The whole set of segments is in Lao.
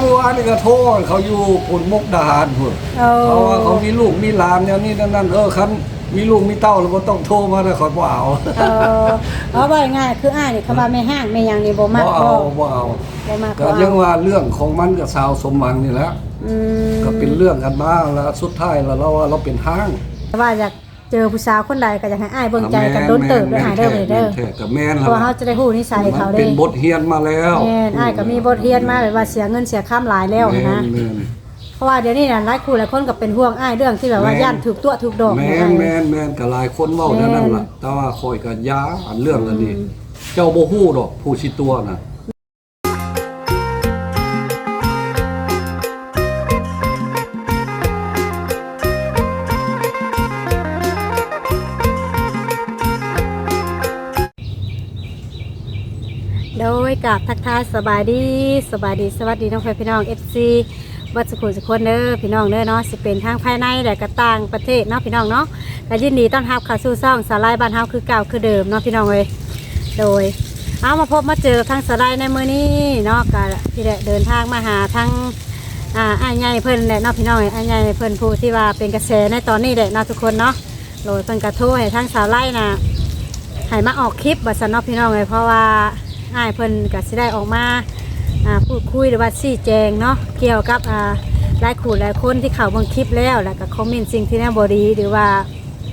ເມື່ອວານນີ້ກໍໂທໃຫ້ເຂົາຢູ່ພຸ້ນ ມຸກດາຫານພຸ້ນ. ເອີ ເຂົາວ່າເຂົາມີລູກມີຫຼານແນວນີ້ແນວນັ້ນ. ເອີ ຄັນມີລູກມີເຕົ້າແລ້ວບໍ່ຕ້ອງໂທມາເດີ ຂ້ອຍບໍ່ເອົາ. ເອີ ເອົາ ເວົ້າງ່າຍໆ ຄືອ້າຍນີ້ ຄຳວ່າແມ່ຮ້າງແມ່ຫຍັງນີ້ບໍ່ມັກ ບໍ່ເອົາ ບໍ່ ບໍ່ເອົາ ບໍ່ມັກ ກໍຍັງວ່າເລື່ອງຂອງມັນກັບສາວສົມຫວັງນີ້ແຫຼະ. ອືມ ກໍເປັນເລື່ອງກັນມາລະ ສຸດທ້າຍລະລາວວ່າລາວເປັນຮ້າງ. ແຕ່ວ່າຢາກ ເຈີຜູ້ສາວຄົນໃດກໍຢາກໃຫ້ອ້າຍເບິ່ງໃຈກັນດົນເຕີບເດີ ອ້າຍເດີ. ແມ່ນແທ້ ກໍແມ່ນແລ້ວ ເພາະວ່າເຮົາຈະໄດ້ຮູ້ນິໄສເຂົາເດ້. ມັນເປັນບົດຮຽນມາແລ້ວ. ແມ່ນ ອ້າຍກໍມີບົດຮຽນມາ ແບບວ່າເສຍເງິນເສຍຄຳຫຼາຍແລ້ວຫັ້ນນະ. ແມ່ນໆ ເພາະວ່າດຽວນີ້ນະ ຫຼາຍຄູ່ຫຼາຍຄົນກໍເປັນຫ່ວງອ້າຍເລື່ອງທີ່ແບບວ່າ ແມ່ນ ຢ້ານຖືກຕົວະຖືກດອງ. ແມ່ນໆ ກໍຫຼາຍຄົນເວົ້າແນວນັ້ນລະ. ແມ່ນ ແຕ່ວ່າຂ້ອຍກໍຢ່າ ອັນເລື່ອງອັນນີ້ ອືມ ເຈົ້າບໍ່ຮູ້ດອກຜູ້ຊິຕົວະນະ. ໂດຍ ກາບທັກທາຍສະບາຍດີ ສະບາຍດີ ສະຫວັດດີເນາະ ພໍ່ແມ່ພີ່ນ້ອງ ເອັຟຊີ ເບິດສຸຂູສຸຄົນເດີພີ່ນ້ອງເດີເນາະ. ຊິເປັນທັງພາຍໃນ ແລະ ກໍຕ່າງປະເທດເນາະພີ່ນ້ອງເນາະ. ກໍຍິນດີຕ້ອນຮັບເຂົ້າສູ່ຊ່ອງສາວໄລບ້ານເຮົາຄືເກົ່າຄືເດີມເນາະພີ່ນ້ອງເອີຍ. ໂດຍ ເອົາ ມາພົບມາເຈີກັບທາງສາວໄລໃນມື້ນີ້ເນາະ ກະທີ່ໄດ້ເດີນທາງມາຫາທາງ ອ່າ ອ້າຍໃຫຍ່ເພິ່ນແຫຼະເນາະພີ່ນ້ອງເອີຍ. ອ້າຍໃຫຍ່ເພິ່ນຜູ້ທີ່ວ່າເປັນກະແສໃນຕອນນີ້ແຫຼະເນາະທຸກຄົນເນາະ. ໂດຍ ເພິ່ນກະໂທໃຫ້ທາງສາວໄລນະ ໃຫ້ມາອອກຄລິບວ່າຊັ້ນເນາະພີ່ນ້ອງເອີຍ. ເພາະວ່າອ້າຍເພິ່ນກະຊິໄດ້ອອກມາ ອ່າ ພູດຄຸຍ ຫຼືວ່າຊີ້ແຈງເນາະ ກ່ຽວກັບ ອ່າ ຫຼາຍຄູ່ຫຼາຍຄົນທີ່ເຂົ້າເບິ່ງຄລິບແລ້ວ ແລ້ວກໍຄອມເມັນສິ່ງທີ່ແນວບໍ່ດີ ຫຼືວ່າ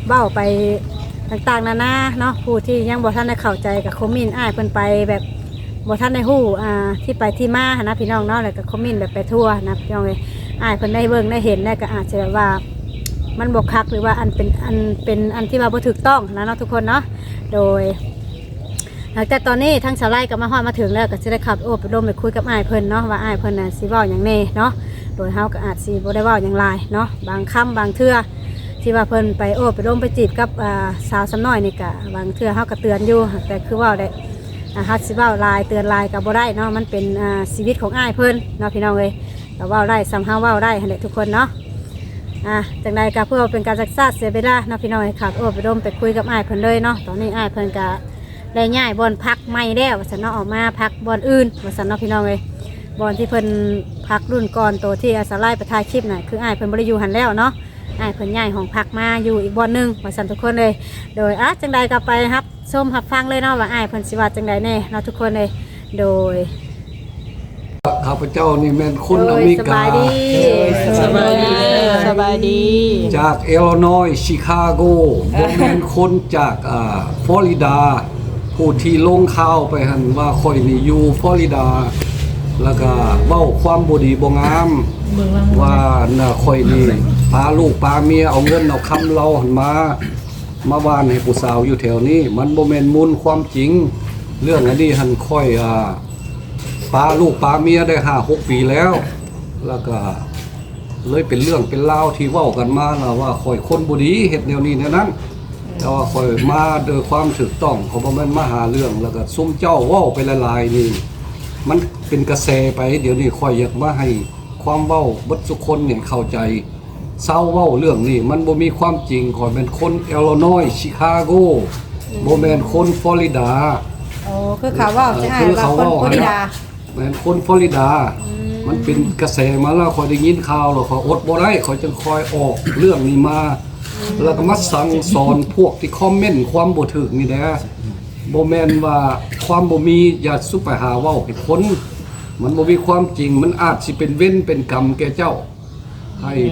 ເວົ້າໄປຕ່າງໆນານາເນາະ. ຜູ້ທີ່ຍັງບໍ່ທັນໄດ້ເຂົ້າໃຈກໍຄອມເມັນອ້າຍເພິ່ນໄປ ແບບບໍ່ທັນໄດ້ຮູ້ ອ່າ ທີ່ໄປທີ່ມາຫັ້ນນະພີ່ນ້ອງເນາະ. ແລ້ວກໍຄອມເມັນແບບໄປທົ່ວນະພີ່ນ້ອງເອີຍ. ອ້າຍເພິ່ນໄດ້ເບິ່ງໄດ້ເຫັນແລ້ວກໍອາດຈະແບບວ່າມັນບໍ່ຄັກ ຫຼືວ່າອັນເປັນ ອັນເປັນອັນທີ່ວ່າບໍ່ຖືກຕ້ອງຫັ້ນນະເນາະທຸກຄົນເນາະ. ໂດຍ ຫຼັງຈາກຕອນນີ້ທາງສາວໄລກໍມາຮອດມາເຖິງແລ້ວ ກໍຊິໄດ້ເຂົ້າໄປໂອ້ໄປລົມໄປຄຸຍກັບອ້າຍເພິ່ນເນາະ ວ່າອ້າຍເພິ່ນນະຊິເວົ້າຫຍັງແດ່ເນາະ. ໂດຍເຮົາກໍອາດຊິບໍ່ໄດ້ເວົ້າຫຍັງຫຼາຍເນາະ. ບາງຄຳບາງເທື່ອທີ່ວ່າເພິ່ນໄປໂອ້ໄປລົມໄປຈີບກັບ ອ່າ ສາວສ່ຳນ້ອຍນີ້ ກະບາງເທື່ອເຮົາກໍເຕືອນຢູ່ ແຕ່ຄືເວົ້າໄດ້ ອ່າ ເຮົາຊິເວົ້າຫຼາຍເຕືອນຫຼາຍກໍບໍ່ໄດ້ເນາະ. ມັນເປັນ ອ່າ ຊີວິດຂອງອ້າຍເພິ່ນເນາະພີ່ນ້ອງເອີຍ. ກໍເວົ້າໄດ້ສ່ຳເຮົາເວົ້າໄດ້ຫັ້ນແຫຼະທຸກຄົນເນາະ. ອ່າ ຈັ່ງໃດກໍເພື່ອເປັນການຊັກຊ້າເສຍເວລາເນາະພີ່ນ້ອງເອີຍ ເຂົ້າໄປໂອ້ໄປລົມໄປຄຸຍກັບອ້າຍເພິ່ນເລີຍເນາະ. ຕອນນີ້ອ້າຍເພິ່ນກໍໄດ້ຍ້າຍບ່ອນພັກໃໝ່ແລ້ວວ່າຊັ້ນເນາະ ອອກມາພັກບ່ອນອື່ນວ່າຊັ້ນເນາະພີ່ນ້ອງເອີຍ. ບ່ອນທີ່ເພິ່ນພັກລຸ້ນກ່ອນ ໂຕທີ່ອາສາໄລໄປຖ່າຍຄລິບນະ ຄືອ້າຍເພິ່ນບໍ່ໄດ້ຢູ່ຫັ້ນແລ້ວເນາະ. ອ້າຍເພິ່ນຍ້າຍຫ້ອງພັກມາຢູ່ອີກບ່ອນໜຶ່ງວ່າຊັ້ນທຸກຄົນເລີຍ. ໂດຍ ອ່າ ຈັ່ງໃດກໍໄປຮັບ ຊົມຮັບຟັງເລີຍເນາະ ວ່າອ້າຍເພິ່ນຊິວ່າຈັ່ງໃດແດ່ເນາະທຸກຄົນເອີຍ. ໂດຍ ຂ້າພະເຈົ້ານີ້ແມ່ນຄົນອາເມລິກາ ໂດຍ ສະບາຍດີ ສະບາຍດີ ສະບາຍດີ ຈາກເອລລນໍຍ ຊິຄາໂກ ບໍ່ແມ່ນຄົນຈາກ ອ່າ ຟລໍຣິດາ. ຜູ້ທີ່ລົງຂ່າວໄປຫັ້ນວ່າຂ້ອຍນີ້ຢູ່ຟລໍຣິດາ ແລ້ວກະເວົ້າຄວາມບໍ່ດີບໍ່ງາມ ວ່າ ອັນນ່າ ຂ້ອຍນີ້ປາລູກປາເມຍ ເອົາເງິນເອົາຄຳລາວຫັ້ນມາ ມາຫວ່ານໃຫ້ຜູ້ສາວຢູ່ແຖວນີ້ ມັນບໍ່ແມ່ນມູນຄວາມຈິງ. ເລື່ອງອັນນີ້ຫັ້ນ ຂ້ອຍ ອ່າ ປາລູກປາເມຍໄດ້ຫ້າຫົກປີແລ້ວ ແລ້ວກະເລີຍເປັນເລື່ອງເປັນລາວທີ່ເວົ້າກັນມານະ ວ່າຂ້ອຍຄົນບໍ່ດີ ເຮັດແນວນີ້ແນວນັ້ນ. ແຕ່ວ່າຂ້ອຍມາໂດຍຄວາມຖືກຕ້ອງ ຂ້ອຍບໍ່ແມ່ນມາຫາເລື່ອງ. ແລ້ວກະຊຸມເຈົ້າເວົ້າໄປຫຼາຍໆນີ້ ມັນເປັນກະແສໄປ. ດຽວນີ້ຂ້ອຍຢາກມາໃຫ້ຄວາມເວົ້າເບິດສຸຄົນນີ້ເຂົ້າໃຈ. ເຊົາເວົ້າເລື່ອງນີ້ ມັນບໍ່ມີຄວາມຈິງ. ຂ້ອຍແມ່ນຄົນເອລລອຍ ຊິຄາໂກ ອືມ ບໍ່ແມ່ນຄົນຟລໍຣິດາ. ໂອ້ ຄືເຂົາເວົ້າ ເອີ ຈະໃຫ້ວ່າຄົນຟລໍຣິດາ ແມ່ນຄົນຟລໍຣິດາ. ອືມ ມັນເປັນກະແສມາແລ້ວ ຂ້ອຍໄດ້ຍິນຂ່າວແລ້ວ ຂ້ອຍອົດບໍ່ໄດ້ ຂ້ອຍຈຶ່ງຄ່ອຍອອກເລື່ອງນີ້ມາ. ອືມ ແລ້ວກໍມາສັ່ງສອນພວກທີ່ຄອມເມັນຄວາມບໍ່ຖືກນີ້ແຫຼະ. ບໍ່ແມ່ນວ່າຄວາມບໍ່ມີ ຢ່າສຸໄປຫາເວົ້າໃຫ້ຄົນ ມັນບໍ່ມີຄວາມຈິງ. ມັນອາດຊິເປັນເວນເປັນກຳແກ່ເຈົ້າ. ໃຫ້ ອື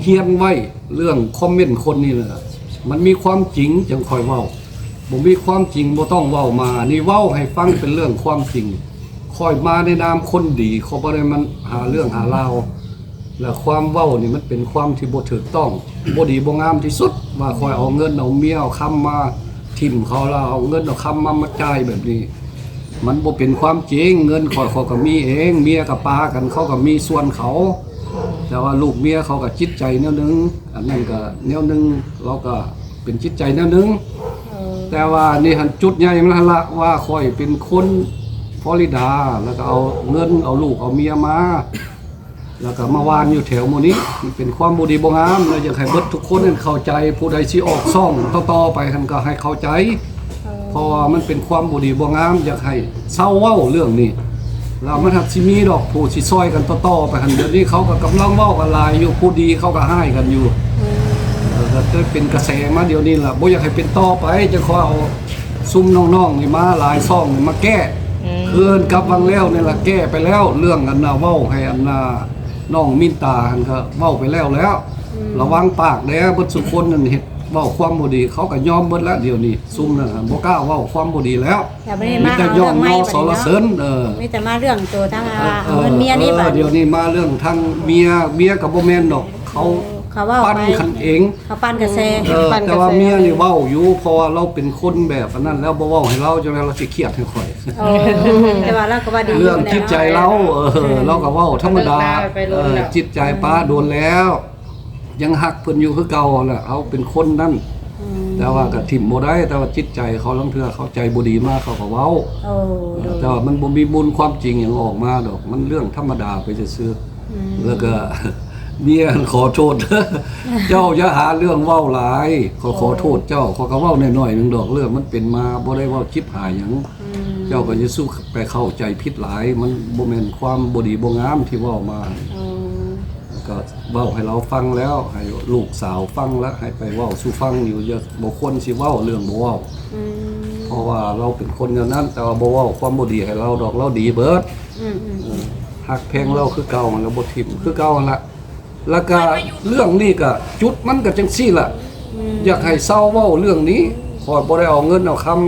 ມ ຮຽນໄວ້ເລື່ອງຄອມເມັນຄົນນີ້ນະ ມັນມີຄວາມຈິງຈັ່ງຄ່ອຍເວົ້າ ບໍ່ມີຄວາມຈິງບໍ່ຕ້ອງເວົ້າມາ. ນີ້ເວົ້າໃຫ້ຟັງເປັນເລື່ອງຄວາມຈິງ. ຂ້ອຍມາໃນນາມຄົນດີ ຂ້ອຍບໍ່ໄດ້ມາຫາເລື່ອງຫາລາວ. ແລະ ຄວາມເວົ້ານີ້ມັນເປັນຄວາມທີ່ບໍ່ຖືກຕ້ອງ ບໍ່ດີບໍ່ງາມທີ່ສຸດ ວ່າຂ້ອຍເອົາເງິນເອົາເມຍເອົາຄຳມາຖິ້ມເຂົາ ແລ້ວເອົາເງິນເອົາຄຳມາ ມາຈ່າຍແບບນີ້. ມັນບໍ່ເປັນຄວາມຈິງ. ເງິນຂ້ອຍ ຂ້ອຍກໍມີເອງ ເມຍກໍປາກັນ ເຂົາກໍມີສ່ວນເຂົາ. ແຕ່ວ່າລູກເມຍເຂົາກໍຈິດໃຈແນວໜຶ່ງ ອັນນັ້ນກໍແນວໜຶ່ງ ລາວກໍເປັນຈິດໃຈແນວໜຶ່ງ. ເອີ ແຕ່ວ່ານີ້ຫັ້ນ ຈຸດໃຫຍ່ມັນຫັ້ນລະ ວ່າຂ້ອຍເປັນຄົນຟລໍຣິດາ ແລ້ວກໍເອົາເງິນເອົາລູກເອົາເມຍມາ ແລ້ວກໍມາຫວ່ານຢູ່ແຖວໝູ່ນີ້ ມັນເປັນຄວາມບໍ່ດີບໍ່ງາມ. ແລ້ວຢາກໃຫ້ເບິດທຸກຄົນນັ້ນເຂົ້າໃຈ ຜູ້ໃດຊິອອກຊ່ອງຕໍ່ໆໄປຫັ້ນກໍໃຫ້ເຂົ້າໃຈ. ເອີ ເພາະວ່າມັນເປັນຄວາມບໍ່ດີບໍ່ງາມ ຢາກໃຫ້ເຊົາເວົ້າເລື່ອງນີ້. ລະມັນຫາກຊິມີດອກຜູ້ຊິຊ່ອຍກັນຕໍ່ໆໄປຫັ້ນ. ດຽວນີ້ເຂົາກໍກຳລັງເວົ້າກັນຫຼາຍຢູ່ ຜູ້ດີເຂົາກໍຮ້າຍກັນຢູ່. ເອີ ກໍເປັນກະແສມາດຽວນີ້ລະ ບໍ່ຢາກໃຫ້ເປັນຕໍ່ໄປ ຈັ່ງຂໍເອົາຊຸມນ້ອງໆນີ້ມາ ຫຼາຍຊ່ອງນີ້ມາແກ້. ຄືກັບວັງແລ້ວນີ້ລະ ແກ້ໄປແລ້ວ ເລື່ອງອັນນ່າ ເວົ້າໃຫ້ອັນນ່າ ນ້ອງມິນຕາຫັ້ນ ກໍເວົ້າໄປແລ້ວແລ້ວ. ລະວັງປາກແດ່ ເບິດຊຸຄົນນັ້ນເຮັດ ເວົ້າຄວາມບໍ່ດີ ເຂົາກໍຍອມເບິດແລ້ວ. ດຽວນີ້ຊຸມນັ້ນບໍ່ກ້າເວົ້າຄວາມບໍ່ດີແລ້ວ ມີແຕ່ຍ້ອງຍໍສໍລະເສີນ. ເອີ ມີແຕ່ມາເລື່ອງໂຕທາງ ເອີ ເງິນເມຍນີ້. ເອີ ບາດດຽວນີ້ມາເລື່ອງທາງເມຍ ເມຍກໍບໍ່ແມ່ນດອກ ເຂົາ ເຂົາເວົ້າ ປັ່ນກັນເອງ ເຂົາປັ່ນກະແສ. ເອີ ແຕ່ວ່າເມຍນີ້ເວົ້າຢູ່ ເພາະວ່າລາວເປັນຄົນແບບອັນນັ້ນແລ້ວ ບໍ່ເວົ້າໃຫ້ລາວ ຈັ່ງໃດລາວຊິຄຽດໃຫ້ຂ້ອຍ. ໂອ້ ແຕ່ວ່າລາວກໍວ່າດີ ເລື່ອງຈິດໃຈລາວ. ເອີ ລາວກໍເວົ້າທຳມະດາ. ເອີ ຈິດໃຈປ້າດົນແລ້ວ ຍັງຮັກເພິ່ນຢູ່ຄືເກົ່າຫັ້ນແຫຼະ. ເຮົາເປັນຄົນນັ້ນ ແຕ່ວ່າກໍຖິ້ມບໍ່ໄດ້. ແຕ່ວ່າຈິດໃຈເຂົາ ລາງເທື່ອເຂົາໃຈບໍ່ດີມາ ເຂົາກໍເວົ້າ. ໂອ້ ແຕ່ວ່າມັນບໍ່ມີມູນຄວາມຈິງຫຍັງອອກມາດອກ ມັນເລື່ອງທຳມະດາໄປຊື່ໆ. ແລ້ວກໍເມຍຂໍໂທດ ເຈົ້າຢ່າຫາເລື່ອງເວົ້າຫຼາຍ ຂໍ ຂໍໂທດເຈົ້າ. ຂ້ອຍກໍເວົ້າໜ້ອຍໆໜຶ່ງດອກ ເລື່ອງມັນເປັນມາ ບໍ່ໄດ້ເວົ້າຈິບຫາຍຫຍັງ. ເຈົ້າກໍຢ່າສູ່ໄປເຂົ້າໃຈຜິດຫຼາຍ ມັນບໍ່ແມ່ນຄວາມບໍ່ດີບໍ່ງາມທີ່ເວົ້າມາ. ກໍເວົ້າໃຫ້ລາວຟັງແລ້ວ ໃຫ້ລູກສາວຟັງແລ້ວ ໃຫ້ໄປເວົ້າສູ່ຟັງຢູ່. ຢ່າ ບໍ່ຄວນຊິເວົ້າເລື່ອງບໍ່ເວົ້າ ເພາະວ່າລາວເປັນຄົນແນວນັ້ນ. ແຕ່ວ່າບໍ່ເວົ້າຄວາມບໍ່ດີໃຫ້ລາວດອກ ລາວດີເບິດ. ເອີ ຮັກແພງລາວຄືເກົ່າຫັ້ນລະ ບໍ່ຖິ້ມຄືເກົ່າຫັ້ນລະ. ແລ້ວກະເລື່ອງນີ້ກະ ຈຸດມັນກະຈັ່ງຊີ້ລະ ຢາກໃຫ້ເຊົາເວົ້າເລື່ອງນີ້. ຂ້ອຍບໍ່ໄດ້ເອົາເງິນເອົາຄຳ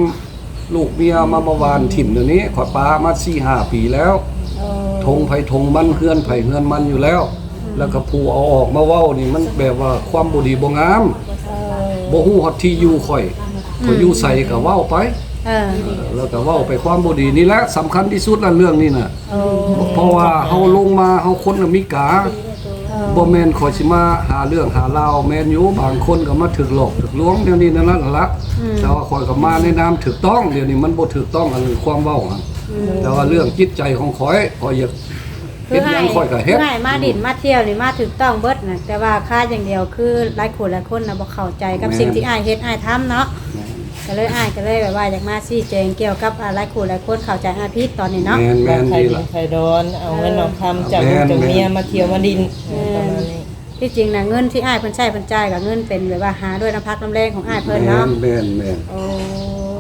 ລູກເມຍມາ ມາຫວ່ານຖິ້ມດຽວນີ້ ຂ້ອຍປະມາສີ່ຫ້າປີແລ້ວ. ໂອ້ ທົ່ງໃຜທົ່ງມັນ ເຮືອນໃຜເຮືອນມັນຢູ່ແລ້ວ. ແລ້ວກໍຜູ້ເອົາອອກມາເວົ້ານີ້ ມັນແບບວ່າຄວາມບໍ່ດີບໍ່ງາມ. ເອີ ບໍ່ຮູ້ຮອດທີ່ຢູ່ຂ້ອຍ ຂ້ອຍຢູ່ໃສກໍເວົ້າໄປ. ເອີ ເອີ ແລ້ວກໍເວົ້າໄປຄວາມບໍ່ດີນີ້ແຫຼະ ສຳຄັນທີ່ສຸດລະເລື່ອງນີ້ນະ. ເອີ ເພາະວ່າເຮົາລົງມາ ເຮົາຄົນອາເມລິກາ ເອີ ບໍ່ແມ່ນຂ້ອຍຊິມາຫາເລື່ອງຫາລາວ. ແມ່ນຢູ່ ບາງຄົນກໍມາຖືກຫຼອກຖືກລວງແນວນີ້ແນວນັ້ນລະ ອືມ ແຕ່ວ່າຂ້ອຍກໍມາໃນນາມຖືກຕ້ອງ. ດຽວນີ້ມັນບໍ່ຖືກຕ້ອງ ອັນຄວາມເວົ້າຫັ້ນ. ອືມ ແຕ່ວ່າເລື່ອງຈິດໃຈຂອງຂ້ອຍ ຂ້ອຍຢາກ ເຮັດຫຍັງຂ້ອຍກໍເຮັດ. ຄືອ້າຍ ຄືອ້າຍມາດິນມາທ່ຽວນີ້ມາຖືກຕ້ອງເບິດນະ ແຕ່ວ່າຄາດຢ່າງດຽວ ຄືຫຼາຍຄົນຫຼາຍຄົນນະບໍ່ເຂົ້າໃຈກັບ ແມ່ນ ສິ່ງທີ່ອ້າຍເຮັດອ້າຍທຳເນາະ. ແມ່ນ ກໍເລີຍ ອ້າຍກໍເລີຍແບບວ່າຢາກມາຊີ້ແຈງກ່ຽວກັບ ອາ ຫຼາຍຄົນຫຼາຍຄົນເຂົ້າໃຈອ້າຍຜິດຕອນນີ້ເນາະ. ແມ່ນ ແມ່ນ ດີລະ ໃຜດອນ ເອົາເງິນເອົາຄຳຈາກ ເອີ ລູກຈາກເມຍ ແມ່ນ ມາທ່ຽວມາດິນ ແມ່ນ ປະມານນີ້. ທີ່ຈິງນະ ເງິນທີ່ອ້າຍເພິ່ນໃຊ້ເພິ່ນຈ່າຍ ກໍເງິນເປັນແບບວ່າຫາດ້ວຍນ້ຳພັກນ້ຳແຮງຂອງອ້າຍເພິ່ນເນາະ. ແມ່ນ ແມ່ນ ແມ່ນ ໂອ້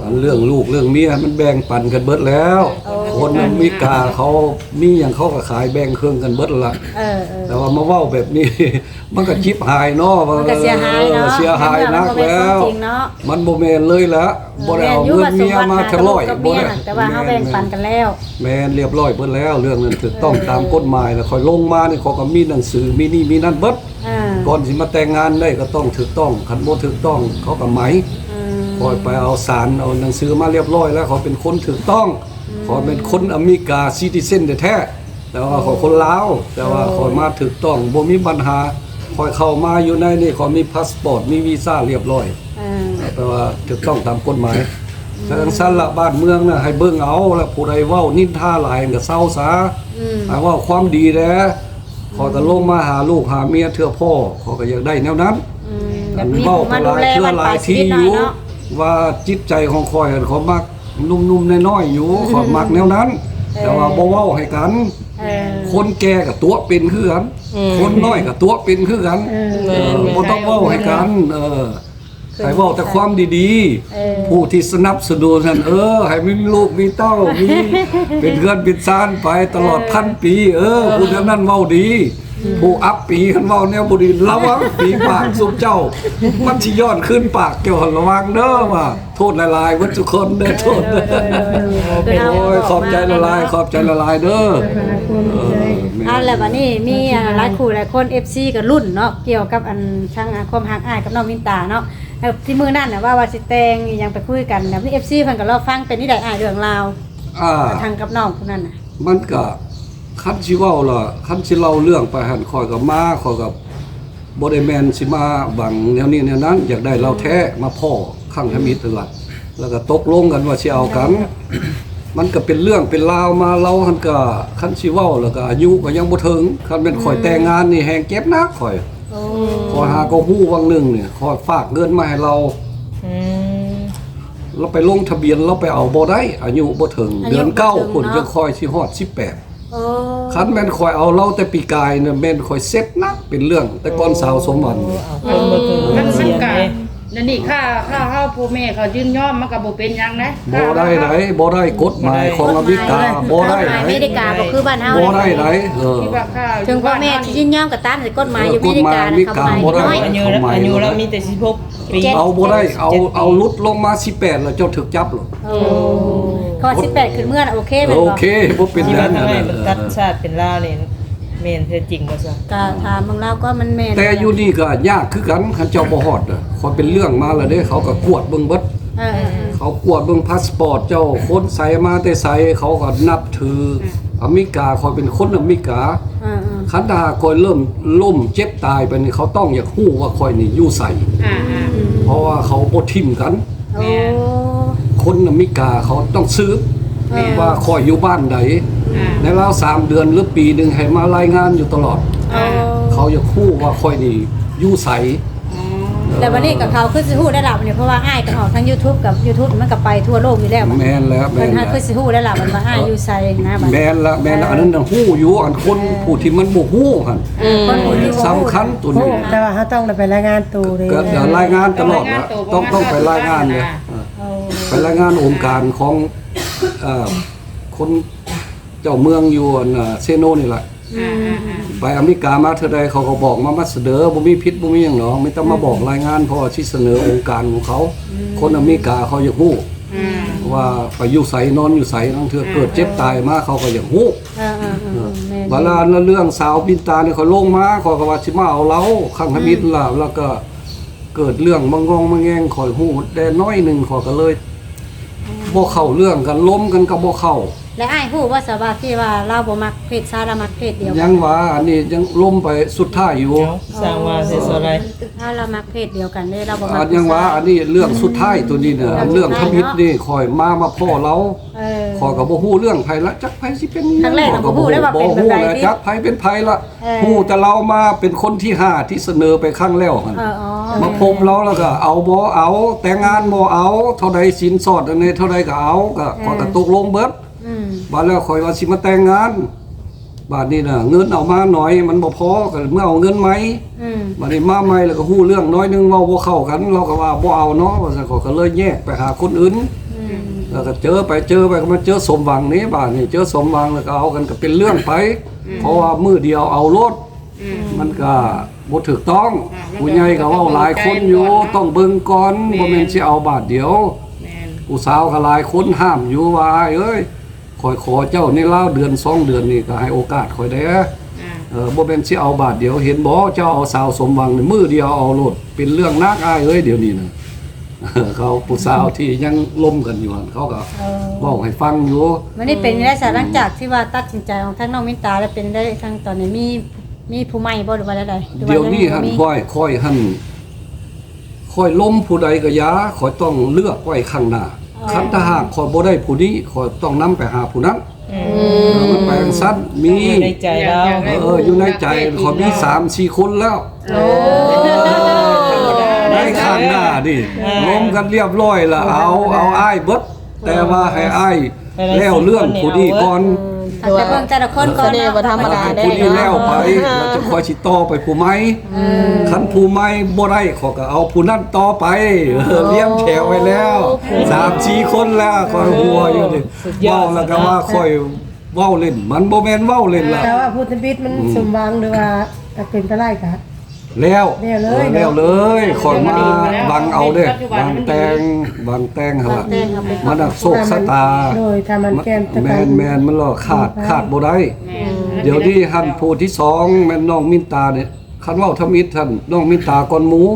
ອັນເລື່ອງລູກເລື່ອງເມຍມັນແບ່ງປັນກັນເບິດແລ້ວ. ໂອ້ ຄົນອາເມລິກາເຂົາມີຫຍັງເຂົາກໍຂາຍແບ່ງເຄິ່ງກັນເບິດລະ. ເອີ ເອີ ແຕ່ວ່າມາເວົ້າແບບນີ້ ມັນກໍຈິບຫາຍເນາະ. ມັນກໍເສຍຫາຍເນາະ ເອີ ເສຍຫາຍໜັກແລ້ວ. ມັນບໍ່ແມ່ນເລີຍລະ. ເອີ ບໍ່ໄດ້ເອົາເງິນເມຍມາເທົ່າຮ້ອຍ ບໍ່ໄດ້. ແມ່ນ ແຕ່ວ່າເຮົາແບ່ງປັນກັນແລ້ວ. ແມ່ນ ລຽບຮ້ອຍເບິດແລ້ວ ເລື່ອງນັ້ນຖືກຕ້ອງຕາມກົດໝາຍ. ແລ້ວຂ້ອຍລົງມານີ້ ຂ້ອຍກໍມີໜັງສື ມີນີ້ມີນັ້ນເບິດ. ເອີ ກ່ອນຊິມາແຕ່ງງານໄດ້ກໍຕ້ອງຖືກຕ້ອງ ຄັນບໍ່ຖືກຕ້ອງເຂົາກໍໄໝ. ອືມ ຂ້ອຍໄປເອົາສານເອົາໜັງສືມາລຽບຮ້ອຍແລ້ວ ຂ້ອຍເປັນຄົນຖືກຕ້ອງ. ອືມ ຂ້ອຍເປັນຄົນອາເມລິກາ citizen ແທ້ໆ ແຕ່ວ່າຂ້ອຍຄົນລາວ ແຕ່ວ່າຂ້ອຍມາຖືກຕ້ອງ ບໍ່ມີບັນຫາ. ຂ້ອຍເຂົ້າມາຢູ່ໃນນີ້ ຂ້ອຍມີພາສປອດ ມີວີຊາລຽບຮ້ອຍ. ເອີ ແປວ່າຖືກຕ້ອງຕາມກົດໝາຍ. ອືມ ຈັ່ງຊັ້ນລະ ບ້ານເມືອງນະໃຫ້ເບິ່ງເອົາລະ ຜູ້ໃດເວົ້ານິນທາຫຼາຍກໍເຊົາຊາ. ອືມ ໃຫ້ເວົ້າຄວາມດີແດ່. ອືມ ຂ້ອຍກໍລົງມາຫາລູກຫາເມຍເທື່ອພໍ ຂ້ອຍກໍຢາກໄດ້ແນວນັ້ນ. ອືມ ອັນເວົ້າໄປຫຼາຍເທື່ອຫຼາຍທີຢູ່ ວ່າຈິດໃຈຂອງຂ້ອຍຫັ້ນ ຂ້ອຍມັກໜຸ່ມໆນ້ອຍໆຢູ່. ເອີ ຂ້ອຍມັກແນວນັ້ນ. ເອີ ແຕ່ວ່າບໍ່ເວົ້າໃຫ້ກັນ. ເອີ ຄົນແກ່ກໍຕົວະເປັນຄືກັນ. ອືມ ຄົນນ້ອຍກໍຕົວະເປັນຄືກັນ. ເອີ ເອີ ບໍ່ຕ້ອງເວົ້າໃຫ້ກັນ. ເອີ ໃຫ້ເວົ້າແຕ່ຄວາມດີໆ. ເອີ ຜູ້ທີ່ສະໜັບສະໜູນຫັ້ນ ເອີ ໃຫ້ມີລູກມີເຕົ້າ ມີ ເປັນເຮືອນເປັນຊານໄປຕະຫຼອດ ເອີ ພັນປີ. ເອີ ເອີ ຜູ້ນັ້ນເວົ້າດີ. ອືມ ຜູ້ອັບປີຫັ້ນເວົ້າແນວບໍ່ດີ ລະວັງປີປາກຊຸມເຈົ້າ ມັນຊິຍ້ອນຄືນປາກເຈົ້າ ລະວັງເດີ. ວ່າໂທດຫຼາຍໆເບິດທຸກຄົນເດີ. ໂທດ ເອີ ໂດຍ ໂດຍ ໂດຍ ໂດຍ ໂອ້ຍ ຂອບໃຈຫຼາຍໆ ຂອບໃຈຫຼາຍໆເດີ. ເອີ ເອີ ແມ່ນ ອັນ ແລ້ວບັດນີ້ມີ ອັນ ຫຼາຍຄູ່ຫຼາຍຄົນ ເອັຟຊີ ກໍລຸ້ນເນາະ ກ່ຽວກັບ ອັນ ທາງ ອາ ຄວາມຮັກອ້າຍກັບນ້ອງມິນຕາເນາະ. ແລ້ວທີ່ມື້ນັ້ນນະ ວ່າ ວ່າຊິແຕ່ງອີ່ຫຍັງໄປຄຸຍກັນ ແລ້ວ ເອັຟຊີ ເພິ່ນກໍລໍຟັງ ເປັນຈັ່ງໃດອ້າຍ ເລື່ອງລາວ ອ່າ ທາງກັບນ້ອງຜູ້ນັ້ນນະ? ມັນກະ ຄັນຊິເວົ້າລະ ຄັນຊິເລົ່າເລື່ອງໄປຫັ້ນ ຂ້ອຍກໍມາ ຂ້ອຍກໍບໍ່ໄດ້ແມ່ນຊິມາຫວັງແນວນີ້ແນວນັ້ນ ຢາກໄດ້ລາວແທ້ ມາພໍ້ຄັ້ງທຳອິດຫັ້ນລະ ແລ້ວກໍຕົກລົງກັນວ່າຊິເອົາກັນ. ມັນກໍເປັນເລື່ອງເປັນລາວມາ ລາວຫັ້ນກໍ ຄັນຊິເວົ້າແລ້ວກໍອາຍຸກໍຍັງບໍ່ເຖິງ. ຄັນແມ່ນຂ້ອຍແຕ່ງງານນີ້ແຮ່ງເຈັບໜັກຂ້ອຍ. ໂອ້ ຂ້ອຍຫາກໍຮູ້ຫວ່າງໜຶ່ງນີ້ ຂ້ອຍຝາກເງິນມາໃຫ້ລາວ ອືມ ລາວໄປລົງທະບຽນ ລາວໄປເອົາບໍ່ໄດ້ ອາຍຸບໍ່ເຖິງ ອາຍຸບໍ່ເຖິງ ເດືອນເກົ້າພຸ້ນ ເນາະ ຈັ່ງຄ່ອຍຊິຮອດສິບແປດ. ໂອ້ ຄັນແມ່ນຂ້ອຍເອົາລາວແຕ່ປີກາຍນະ ແມ່ນຂ້ອຍເຊັດໜັກເປັນເລື່ອງ ແຕ່ກ່ອນສາວສົມຫວັງນີ້. ໂອ້ ເອົາຄົນບໍ່ຖືກ ມັນ ມັນກະ ເສຍເດ້ ອັນນີ້ ຖ້າ ຖ້າເຮົາ ພໍ່ແມ່ເຂົາຍິນຍອມ ມັນກະບໍ່ເປັນຫຍັງນະ. ບໍ່ໄດ້ໃດ໋ ບໍ່ໄດ້ ກົດໝາຍຂອງອາເມລິກາ ກົດໝາຍ ບໍ່ໄດ້ໃດ໋ ອາເມລິກາບໍ່ຄືບ້ານເຮົາ ບໍ່ໄດ້ໃດ໋. ເອີ ເຖິງພໍ່ແມ່ຊິຍິນຍອມກໍຕາມ ແຕ່ກົດໝາຍຢູ່ອາເມລິການະ ເຂົາໝາຍນ້ອຍ ອາຍຸລາວມີແຕ່ສິບຫົກ ເຈັດ ເອົາບໍ່ໄດ້ ເອົາ ເຈັດປີ ເອົາຫຼຸດລົງມາສິບແປດແລ້ວເຈົ້າຖືກຈັບໂລດ. ໂອ້ ເພາະວ່າສິບແປດຂຶ້ນເມືອນະ ໂອເຄແມ່ນບໍ່? ໂອເຄ ບໍ່ເປັນຫຍັງ ຕັດຊາດເປັນລາວນີ້ ແມ່ນແທ້ຈິງບໍ່ຊະ? ກະຖາມເບິ່ງລາວກໍມັນແມ່ນ ແຕ່ຢູ່ນີ້ກໍຍາກຄືກັນ ຄັນເຈົ້າບໍ່ຮອດນະ. ຂ້ອຍເປັນເລື່ອງມາແລ້ວເດ້ ເຂົາກໍກວດເບິ່ງເບິດ. ເອີ ເອີ ເຂົາກວດເບິ່ງພາສປອດເຈົ້າ ຄົນໃສ ມາແຕ່ໃສ ເຂົາກໍນັບຖື ອາເມລິກາ ຂ້ອຍເປັນຄົນອາເມລິກາ. ເອີ ເອີ ຄັນຖ້າຫາກຂ້ອຍເລີ່ມລົ້ມເຈັບຕາຍໄປນີ້ ເຂົາຕ້ອງຢາກຮູ້ວ່າຂ້ອຍນີ້ຢູ່ໃສ ອືມ ເພາະວ່າເຂົາບໍ່ຖິ້ມກັນ. ໂອ້ ແມ່ນ ຄົນອາເມລິກາເຂົາຕ້ອງສືບ ແມ່ນ ວ່າຂ້ອຍຢູ່ບ້ານໃດ. ອືມ ໃນລາວສາມເດືອນ ຫຼື ປີໜຶ່ງໃຫ້ມາລາຍງານຢູ່ຕະຫຼອດ. ໂອ້ ເຂົາຢາກຮູ້ວ່າຂ້ອຍນີ້ຢູ່ໃສ. ອໍ ແລ້ວບັດນີ້ກໍເຂົາຄືຊິຮູ້ໄດ້ລະບັດນີ້ ເພາະວ່າອ້າຍກໍອອກທາງຢູທູບ ກັບຢູທູບມັນກໍໄປທົ່ວໂລກຢູ່ແລ້ວ. ແມ່ນແລ້ວ ແມ່ນແລ້ວ ເພິ່ນຫາຄືຊິຮູ້ໄດ້ລະບັດວ່າອ້າຍຢູ່ໃສນະ. ແມ່ນລະ ແມ່ນລະ ເອີ ອັນນັ້ນນະຮູ້ຢູ່ ອັນຄົນ ເອີ ຜູ້ທີ່ມັນບໍ່ຮູ້ຫັ້ນ ເອີ ຄົນຜູ້ທີ່ບໍ່ຮູ້ ສຳຄັນໂຕນີ້. ແຕ່ວ່າເຮົາຕ້ອງໄດ້ໄປລາຍງານໂຕເດ້ ກໍລາຍງານຕະຫຼອດ ຕ້ອງ ຕ້ອງໄປລາຍງານເດ້. ເອີ ໄປລາຍງານອົງການຂອງ ເອີ ຄົນເຈົ້າເມືອງຢູ່ອັນ ເຊໂນນີ້ລະ. ອືມ ໄປອາເມລິກາມາເທື່ອໃດ ເຂົາກໍບອກມາ ມາສະເໜີ ບໍ່ມີຜິດບໍ່ມີຫຍັງດອກ ມີແຕ່ມາບອກ ອືມ ລາຍງານ ເພາະວ່າຊິສະເໜີອົງການຂອງເຂົາ. ອືມ ຄົນອາເມລິກາເຂົາຢາກຮູ້ ອືມ ວ່າໄປຢູ່ໃສ ນອນຢູ່ໃສ ລາງເທື່ອ ອ່າ ເກີດເຈັບຕາຍມາ ເຂົາກໍຢາກຮູ້. ເອີ ເອີ ເອີ ເອີ ແມ່ນ ບັດລະເລື່ອງສາວບິນຕານີ້ ຂ້ອຍລົງມາ ຂ້ອຍກໍວ່າຊິມາເອົາລາວ ຄັ້ງທຳອິດ ອືມ ລະ ລະກະ ເກີດເລື່ອງມາງອງມາແງງ ຂ້ອຍຮູ້ແດ່ໜ້ອຍໜຶ່ງ ຂ້ອຍກໍເລີຍ ອືມ ບໍ່ເຂົ້າເລື່ອງກັນ ລົມກັນກໍບໍ່ເຂົ້າ. ແລະ ອ້າຍຮູ້ບໍ່ຊະວ່າທີ່ວ່າລາວບໍ່ມັກເພດຊາຍ ລາວມັກເພດດຽວກັນ? ຍັງວ່າ ອັນນີ້ຍັງລົມໄປສຸດທ້າຍຢູ່. ເອົາ ສ້າງວ່າຊິສ່ວນໃດ ລາວມັກເພດດຽວກັນເດ້ ລາວບໍ່ມັກ ຍັງວ່າ ຜູ້ຊາຍ. ອັນນີ້ເລື່ອງສຸດທ້າຍໂຕນີ້ນະ ເລື່ອງສຸດທ້າຍເນາະ ເລື່ອງທຳອິດນີ້ ຂ້ອຍມາ ມາພໍ້ລາວ ເອີ ຂ້ອຍກໍບໍ່ຮູ້ເລື່ອງໃຜລະ ຈັກໃຜຊິເປັນຫຍັງ ຄັ້ງແລກກໍບໍ່ຮູ້ເລີຍວ່າເປັນແບບໃດ ຈັກໃຜເປັນໃຜລະ. ເອີ ຮູ້ແຕ່ລາວມາເປັນຄົນທີຫ້າທີ່ສະເໜີໄປຄັ້ງແລ້ວຫັ້ນ. ເອີ ອໍ ມາພົບລາວແລ້ວກໍເອົາບໍ່ເອົາ ແຕ່ງງານບໍ່ເອົາ ເທົ່າໃດສິນສອດອັນໃດເທົ່າໃດກໍເອົາ ກໍ ເອີ ຂ້ອຍກໍຕົກລົງເບິດ. ອືມ ບາດແລ້ວຂ້ອຍວ່າຊິມາແຕ່ງງານ ບາດນີ້ນະເງິນເອົາມາໜ້ອຍ ມັນບໍ່ພໍ ກໍເມືອເອົາເງິນໃໝ່. ອືມ ບາດນີ້ມາໃໝ່ແລ້ວກໍຮູ້ເລື່ອງໜ້ອຍໜຶ່ງ ເວົ້າບໍ່ເຂົ້າກັນ ລາວກໍວ່າບໍ່ເອົາເນາະ ວ່າຊັ້ນ ຂ້ອຍກໍເລີຍແຍກໄປຫາຄົນອື່ນ. ອືມ ແລ້ວກໍເຈີໄປເຈີໄປ ກໍມາເຈີສົມຫວັງນີ້ ບາດນີ້ເຈີສົມຫວັງແລ້ວກໍເອົາກັນ ກໍເປັນເລື່ອງໄປ. ອືມ ເພາະວ່າມື້ດຽວເອົາໂລດ ອືມ ມັນກະບໍ່ຖືກຕ້ອງ. ອ່າ ຜູ້ໃຫຍ່ກໍເວົ້າຫຼາຍຄົນຢູ່ ຕ້ອງເບິ່ງກ່ອນ ແມ່ນ ບໍ່ແມ່ນຊິເອົາບາດດຽວ. ແມ່ນ ຜູ້ສາວກໍຫຼາຍຄົນຫ້າມຢູ່ວ່າ ອ້າຍເອີຍ ຂ້ອຍຂໍເຈົ້າໃນລາວເດືອນສອງເດືອນນີ້ ກໍໃຫ້ໂອກາດຂ້ອຍແດ່. ອ່າ ເອີ ບໍ່ແມ່ນຊິເອົາບາດດຽວ ເຫັນບໍ່ ເຈົ້າເອົາສາວສົມຫວັງນີ້ ມື້ດຽວເອົາໂລດ ເປັນເລື່ອງໜັກ ອ້າຍເອີຍ ດຽວນີ້ນະ. ເຂົາ ຜູ້ສາວທີ່ຍັງລົມກັນຢູ່ຫັ້ນ ເຂົາກໍ ເອີ ເວົ້າໃຫ້ຟັງຢູ່. ມື້ນີ້ເປັນໄດ້ຊະ ອືມ ຫຼັງຈາກທີ່ວ່າຕັດສິນໃຈອອກທາງນ້ອງມິນຕາແລ້ວ ເປັນໄດ້ທາງຕອນນີ້ ມີ ມີຜູ້ໃໝ່ບໍ່ ຫຼືວ່າແນວໃດ? ດຽວນີ້ຫັ້ນ ຂ້ອຍ ຂ້ອຍຫັ້ນ ຂ້ອຍລົມຜູ້ໃດກໍຢ່າ ຂ້ອຍຕ້ອງເລືອກໄວ້ຂ້າງໜ້າ. ອໍ ຄັນຖ້າຫາກຂ້ອຍບໍ່ໄດ້ຜູ້ນີ້ ຂ້ອຍຕ້ອງນຳໄປຫາຜູ້ນັ້ນ. ອືມ ເອີ ມັນໄປຈັ່ງຊັ້ນ ມີ ຢູ່ໃນໃຈລາວ. ເອີ ຢູ່ໃນໃຈຂ້ອຍມີສາມສີ່ຄົນແລ້ວ. ໂອ້ ໃນຂ້າງໜ້ານີ້ ອ່າ ລົມກັນລຽບຮ້ອຍລະ ເອົາ ເອົາອ້າຍເບິດ ແຕ່ວ່າໃຫ້ອ້າຍແລ້ວເລື່ອງຜູ້ນີ້ກ່ອນ. ອືມ ຖ້າຈະເບິ່ງແຕ່ລະຄົນກ່ອນເນາະ ສະເໜ່ບໍ່ທຳມະດາເດ້ ຜູ້ນີ້ແລ້ວໄປ ແລ້ວຈະຄ່ອຍຊິຕໍ່ໄປຜູ້ໃໝ່. ອືມ ຄັນຜູ້ໃໝ່ບໍ່ໄດ້ ຂ້ອຍກໍເອົາຜູ້ນັ້ນຕໍ່ໄປ. ໂອ້ ລຽງແຖວໄວ້ແລ້ວ ໂອ້ ສາມສີ່ຄົນແລ້ວ ຂ້ອຍຫົວຢູ່ນີ້. ສຸດຍອດ ເວົ້າແລ້ວກໍວ່າຂ້ອຍເວົ້າຫຼິ້ນ ມັນບໍ່ແມ່ນເວົ້າຫຼິ້ນລະ. ແຕ່ວ່າຜູ້ທຳອິດມັນ ອືມ ສົມຫວັງ ຫຼືວ່າເປັນໄປໄດ້ກະ ແລ້ວ ແລ້ວເລີຍ ເອີ ແລ້ວເລີຍ ເນາະ ຂ້ອຍມາຫວັງເອົາເດ້ ຫວັງແຕ່ງ ຫວັງແຕ່ງຫັ້ນລະ ຫວັງແຕ່ງເອົາໄປ ມັນນະໂຊກຊະຕາ ໂດຍ ຖ້າມັນແກ່ນ ແມ່ນໆ ມັນລະຂາດ ຂາດບໍ່ໄດ້. ແມ່ນ ດຽວນີ້ຫັ້ນ ຜູ້ທີສອງແມ່ນນ້ອງມິນຕານີ້ ຄັນເວົ້າທຳອິດຫັ້ນ ນ້ອງມິນຕາກ່ອນໝູ່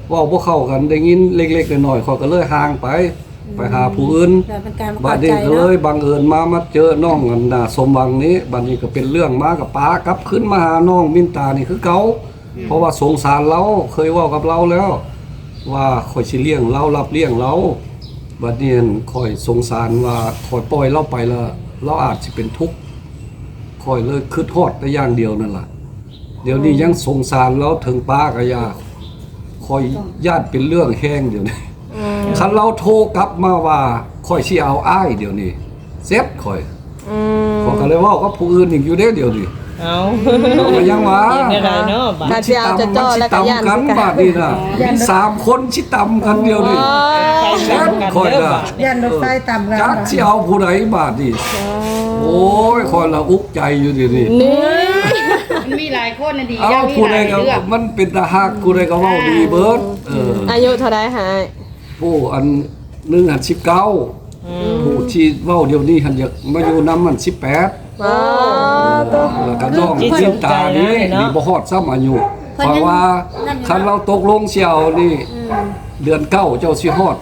ເວົ້າບໍ່ເຂົ້າກັນ ໄດ້ຍິນເລັກໆ ນ້ອຍໆ ຂ້ອຍກໍເລີຍຫ່າງໄປ ໄປຫາຜູ້ອື່ນ. ແລ້ວເປັນການບໍ່ເຂົ້າໃຈເນາະ ບາດນີ້ກໍເລີຍບັງເອີນມາ ມາເຈີນ້ອງອັນໜ້າສົມຫວັງນີ້ ບາດນີ້ກໍເປັນເລື່ອງມາ ກໍປາກັບຄືນມາຫານ້ອງມິນຕານີ້ຄືເກົ່າ. ອືມ ເພາະວ່າສົງສານລາວ ເຄີຍເວົ້າກັບລາວແລ້ວວ່າຂ້ອຍຊິລ້ຽງລາວ ຮັບລ້ຽງລາວ. ບາດນີ້ຫັ້ນ ຂ້ອຍສົງສານວ່າຂ້ອຍປ່ອຍລາວໄປລະ ລາວອາດຊິເປັນທຸກ ຂ້ອຍເລີຍຄິດຮອດແຕ່ຢ່າງດຽວນັ້ນລະ. ດຽວນີ້ຍັງສົງສານລາວ ເຖິງປ້າກໍຢ່າ ຂ້ອຍຢ້ານເປັນເລື່ອງແຮງດຽວນີ້. ອືມ ຄັນລາວໂທກັບມາວ່າຂ້ອຍຊິເອົາອ້າຍ ດຽວນີ້ເສັດຂ້ອຍ. ອືມ ຂ້ອຍກໍເລີຍເວົ້າກັບຜູ້ອື່ນອີກຢູ່ເດ້ດຽວນີ້. ເອົ້າ ກໍຍັງວ່າ ເຮັດແນວໃດເນາະ ບາດ ຖ້າຊິເອົາຈ່ອໆແລ້ວກໍຢ້ານຄືກັນ ບາດນີ້ນະ ຢ້ານ ມີສາມຄົນຊິຕຳກັນດຽວນີ້. ໂອ້ຍ ຂ້ອຍນະ ຢ້ານລົດໄຟຕຳກັນ ຈັກຊິເອົາຜູ້ໃດບາດນີ້. ໂອ້ຍ ຂ້ອຍລະອຸກໃຈຢູ່ດຽວນີ້. ນີ້ ມັນມີຫຼາຍຄົນນະດີ ເອົາ ມີ ຜູ້ໃດກໍຫຼາຍເລື່ອງ ມັນເປັນຕາຮັກ ຜູ້ໃດກໍເວົ້າດີເບິດ. ເອີ ອາຍຸເທົ່າໃດຫາຍ? ຜູ້ອັນໜຶ່ງຫັ້ນສິບເກົ້າ ອືມ ຜູ້ທີ່ເວົ້າດຽວນີ້ຫັ້ນຢາກມາຢູ່ນຳຫັ້ນສິບແປດ. ວ້າ ແລ້ວກໍນ້ອງຈິດສົງໃຈນະນີ້ເນາະ ນີ້ບໍ່ຮອດຊ້ຳອາຍຸ. ຂ້ອຍວ່າຄັນລາວຕົກລົງຊິເອົານີ້ ອືມ ເດືອນເກົ້າເຈົ້າຊິຮອດ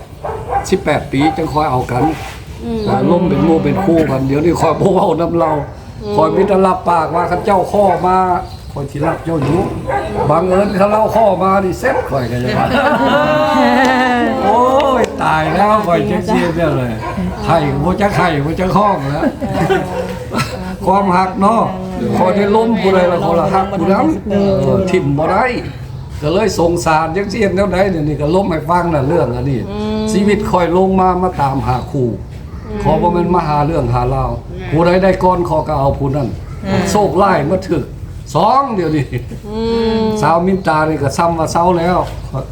ສິບແປດປີ ຈັ່ງຄ່ອຍເອົາກັນ. ອືມ ວ່າລົມເປັນໝູ່ເປັນຄູ່ກັນ ດຽວນີ້ຂ້ອຍບໍ່ເວົ້ານຳລາວ. ອືມ ຂ້ອຍມີແຕ່ຮັບປາກວ່າຄັນເຈົ້າຂໍມາ ຂ້ອຍຊິຮັບເຈົ້າຢູ່. ບັງເອີນຄັນລາວຂໍມານີ້ເສັດ ຂ້ອຍກໍຈະວ່າ ໂອ້ຍ ຕາຍແລ້ວ ຂ້ອຍຈັກຊິເຮັດແນວໃດ ໄຫ້ກໍບໍ່ຈັກໄຫ້ ບໍ່ຈັກຮ້ອງແລ້ວ. ຄວາມຮັກເນາະ ຂ້ອຍໄດ້ລົມຜູ້ໃດລະ ຂ້ອຍລະຮັກຜູ້ນັ້ນ. ເອີ ຖິ້ມບໍ່ໄດ້ ກໍເລີຍສົງສານ ຈັກຊິເຮັດແນວໃດ. ດຽວນີ້ກໍລົມໃຫ້ຟັງນະ ເລື່ອງອັນນີ້. ອືມ ຊີວິດຂ້ອຍລົງມາ ມາຕາມຫາຄູ່ ອືມ ຂໍບໍ່ແມ່ນມາຫາເລື່ອງຫາລາວ. ອືມ ຜູ້ໃດໄດ້ກ່ອນ ຂໍກໍເອົາຜູ້ນັ້ນ. ອືມ ໂຊກຮ້າຍມາຖືກສອງດຽວນີ້. ອືມ ສາວມິນຕານີ້ກໍຊ້ຳວ່າເຊົາແລ້ວ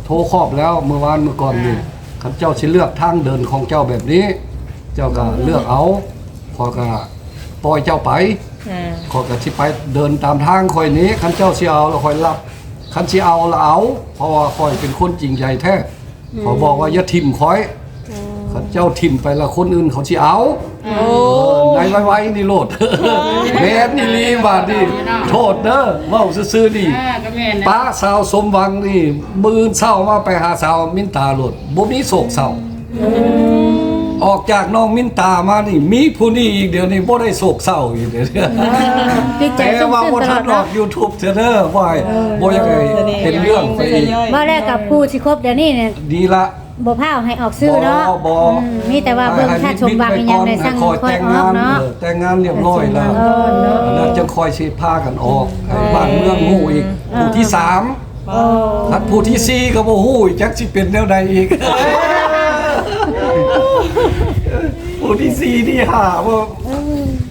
ໂທຄອບແລ້ວ ມື້ວານມື້ກ່ອນນີ້. ອ່າ ຄັນເຈົ້າຊິເລືອກທາງເດີນຂອງເຈົ້າແບບນີ້ ເຈົ້າກໍເລືອກເອົາ. ອືມ ຂ້ອຍກໍປ່ອຍເຈົ້າໄປ. ອ່າ ຂ້ອຍກໍຊິໄປເດີນຕາມທາງຂ້ອຍນີ້. ຄັນເຈົ້າຊິເອົາລະຂ້ອຍຮັບ ຄັນຊິເອົາລະເອົາ ເພາະວ່າຂ້ອຍເປັນຄົນຈິງໃຈແທ້. ອືມ ຂ້ອຍບອກວ່າຢ່າຖິ້ມຂ້ອຍ. ອືມ ຄັນເຈົ້າຖິ້ມໄປລະຄົນອື່ນເຂົາຊິເອົາ. ໂອ້ ເອີ ໃນໄວໆນີ້ໂລດ. ໂອ້ຍ ແມ່ນອີ່ຫຼີບາດນີ້. ໂທດເດີ ເວົ້າຊື່ໆນີ້. ອ່າ ກໍແມ່ນນະ ປະສາວສົມຫວັງນີ້ ມື້ອື່ນເຊົ້າມາໄປຫາສາວມິນຕາໂລດ ບໍ່ມີໂສກເສົ້າ. ອືມ ອອກຈາກນ້ອງມິນຕາມານີ້ ມີຜູ້ນີ້ອີກ ດຽວນີ້ບໍ່ໄດ້ໂສກເສົ້າອີກເດ້. ອືມ ແຕ່ວ່າບໍ່ທັນອອກຢູທູບເທື່ອເດີ ບໍ່ໃຫ້ ເອີ ບໍ່ຢາກໃຫ້ເປັນເລື່ອງໄປອີກ. ເວົ້າແລ້ວກັບຜູ້ຊິຄົບດຽວນີ້ນີ້ ດີລະ ບໍ່ພ້າວໃຫ້ອອກຊື່ເນາະ. ບໍ່ ບໍ່ ອືມ ມີແຕ່ວ່າເບິ່ງຖ້າສົມຫວັງອີ່ຫຍັງໃນສັງຄົນອອກເນາະ. ເອີ ແຕ່ງງານລຽບລ້ອຍແລ້ວ ເອີ ແລ້ວຈັ່ງຄ່ອຍຊິພາກັນອອກ ໃຫ້ ເອີ ບ້ານເມືອງຮູ້ອີກ. ເອີ ຜູ້ທີສາມ ເອີ ຄັນຜູ້ທີສີ່ກໍບໍ່ຮູ້ອີກ ຈັກຊິເປັນແນວໃດອີກ. ຜູ້ທີສີ່ທີຫ້າ ເອີ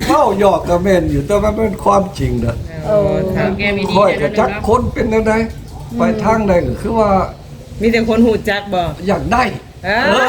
ເວົ້າຫຍອກກໍແມ່ນຢູ່ ແຕ່ວ່າມັນເປັນຄວາມຈິງນະ. ເອີ ຂ້ອຍກໍຈັກຄົນເປັນແນວໃດ ອືມ ໄປທາງໃດກໍຄືວ່າ ມີແຕ່ຄົນຮູ້ຈັກບໍ່? ຢາກໄດ້. ເອີ ເອີ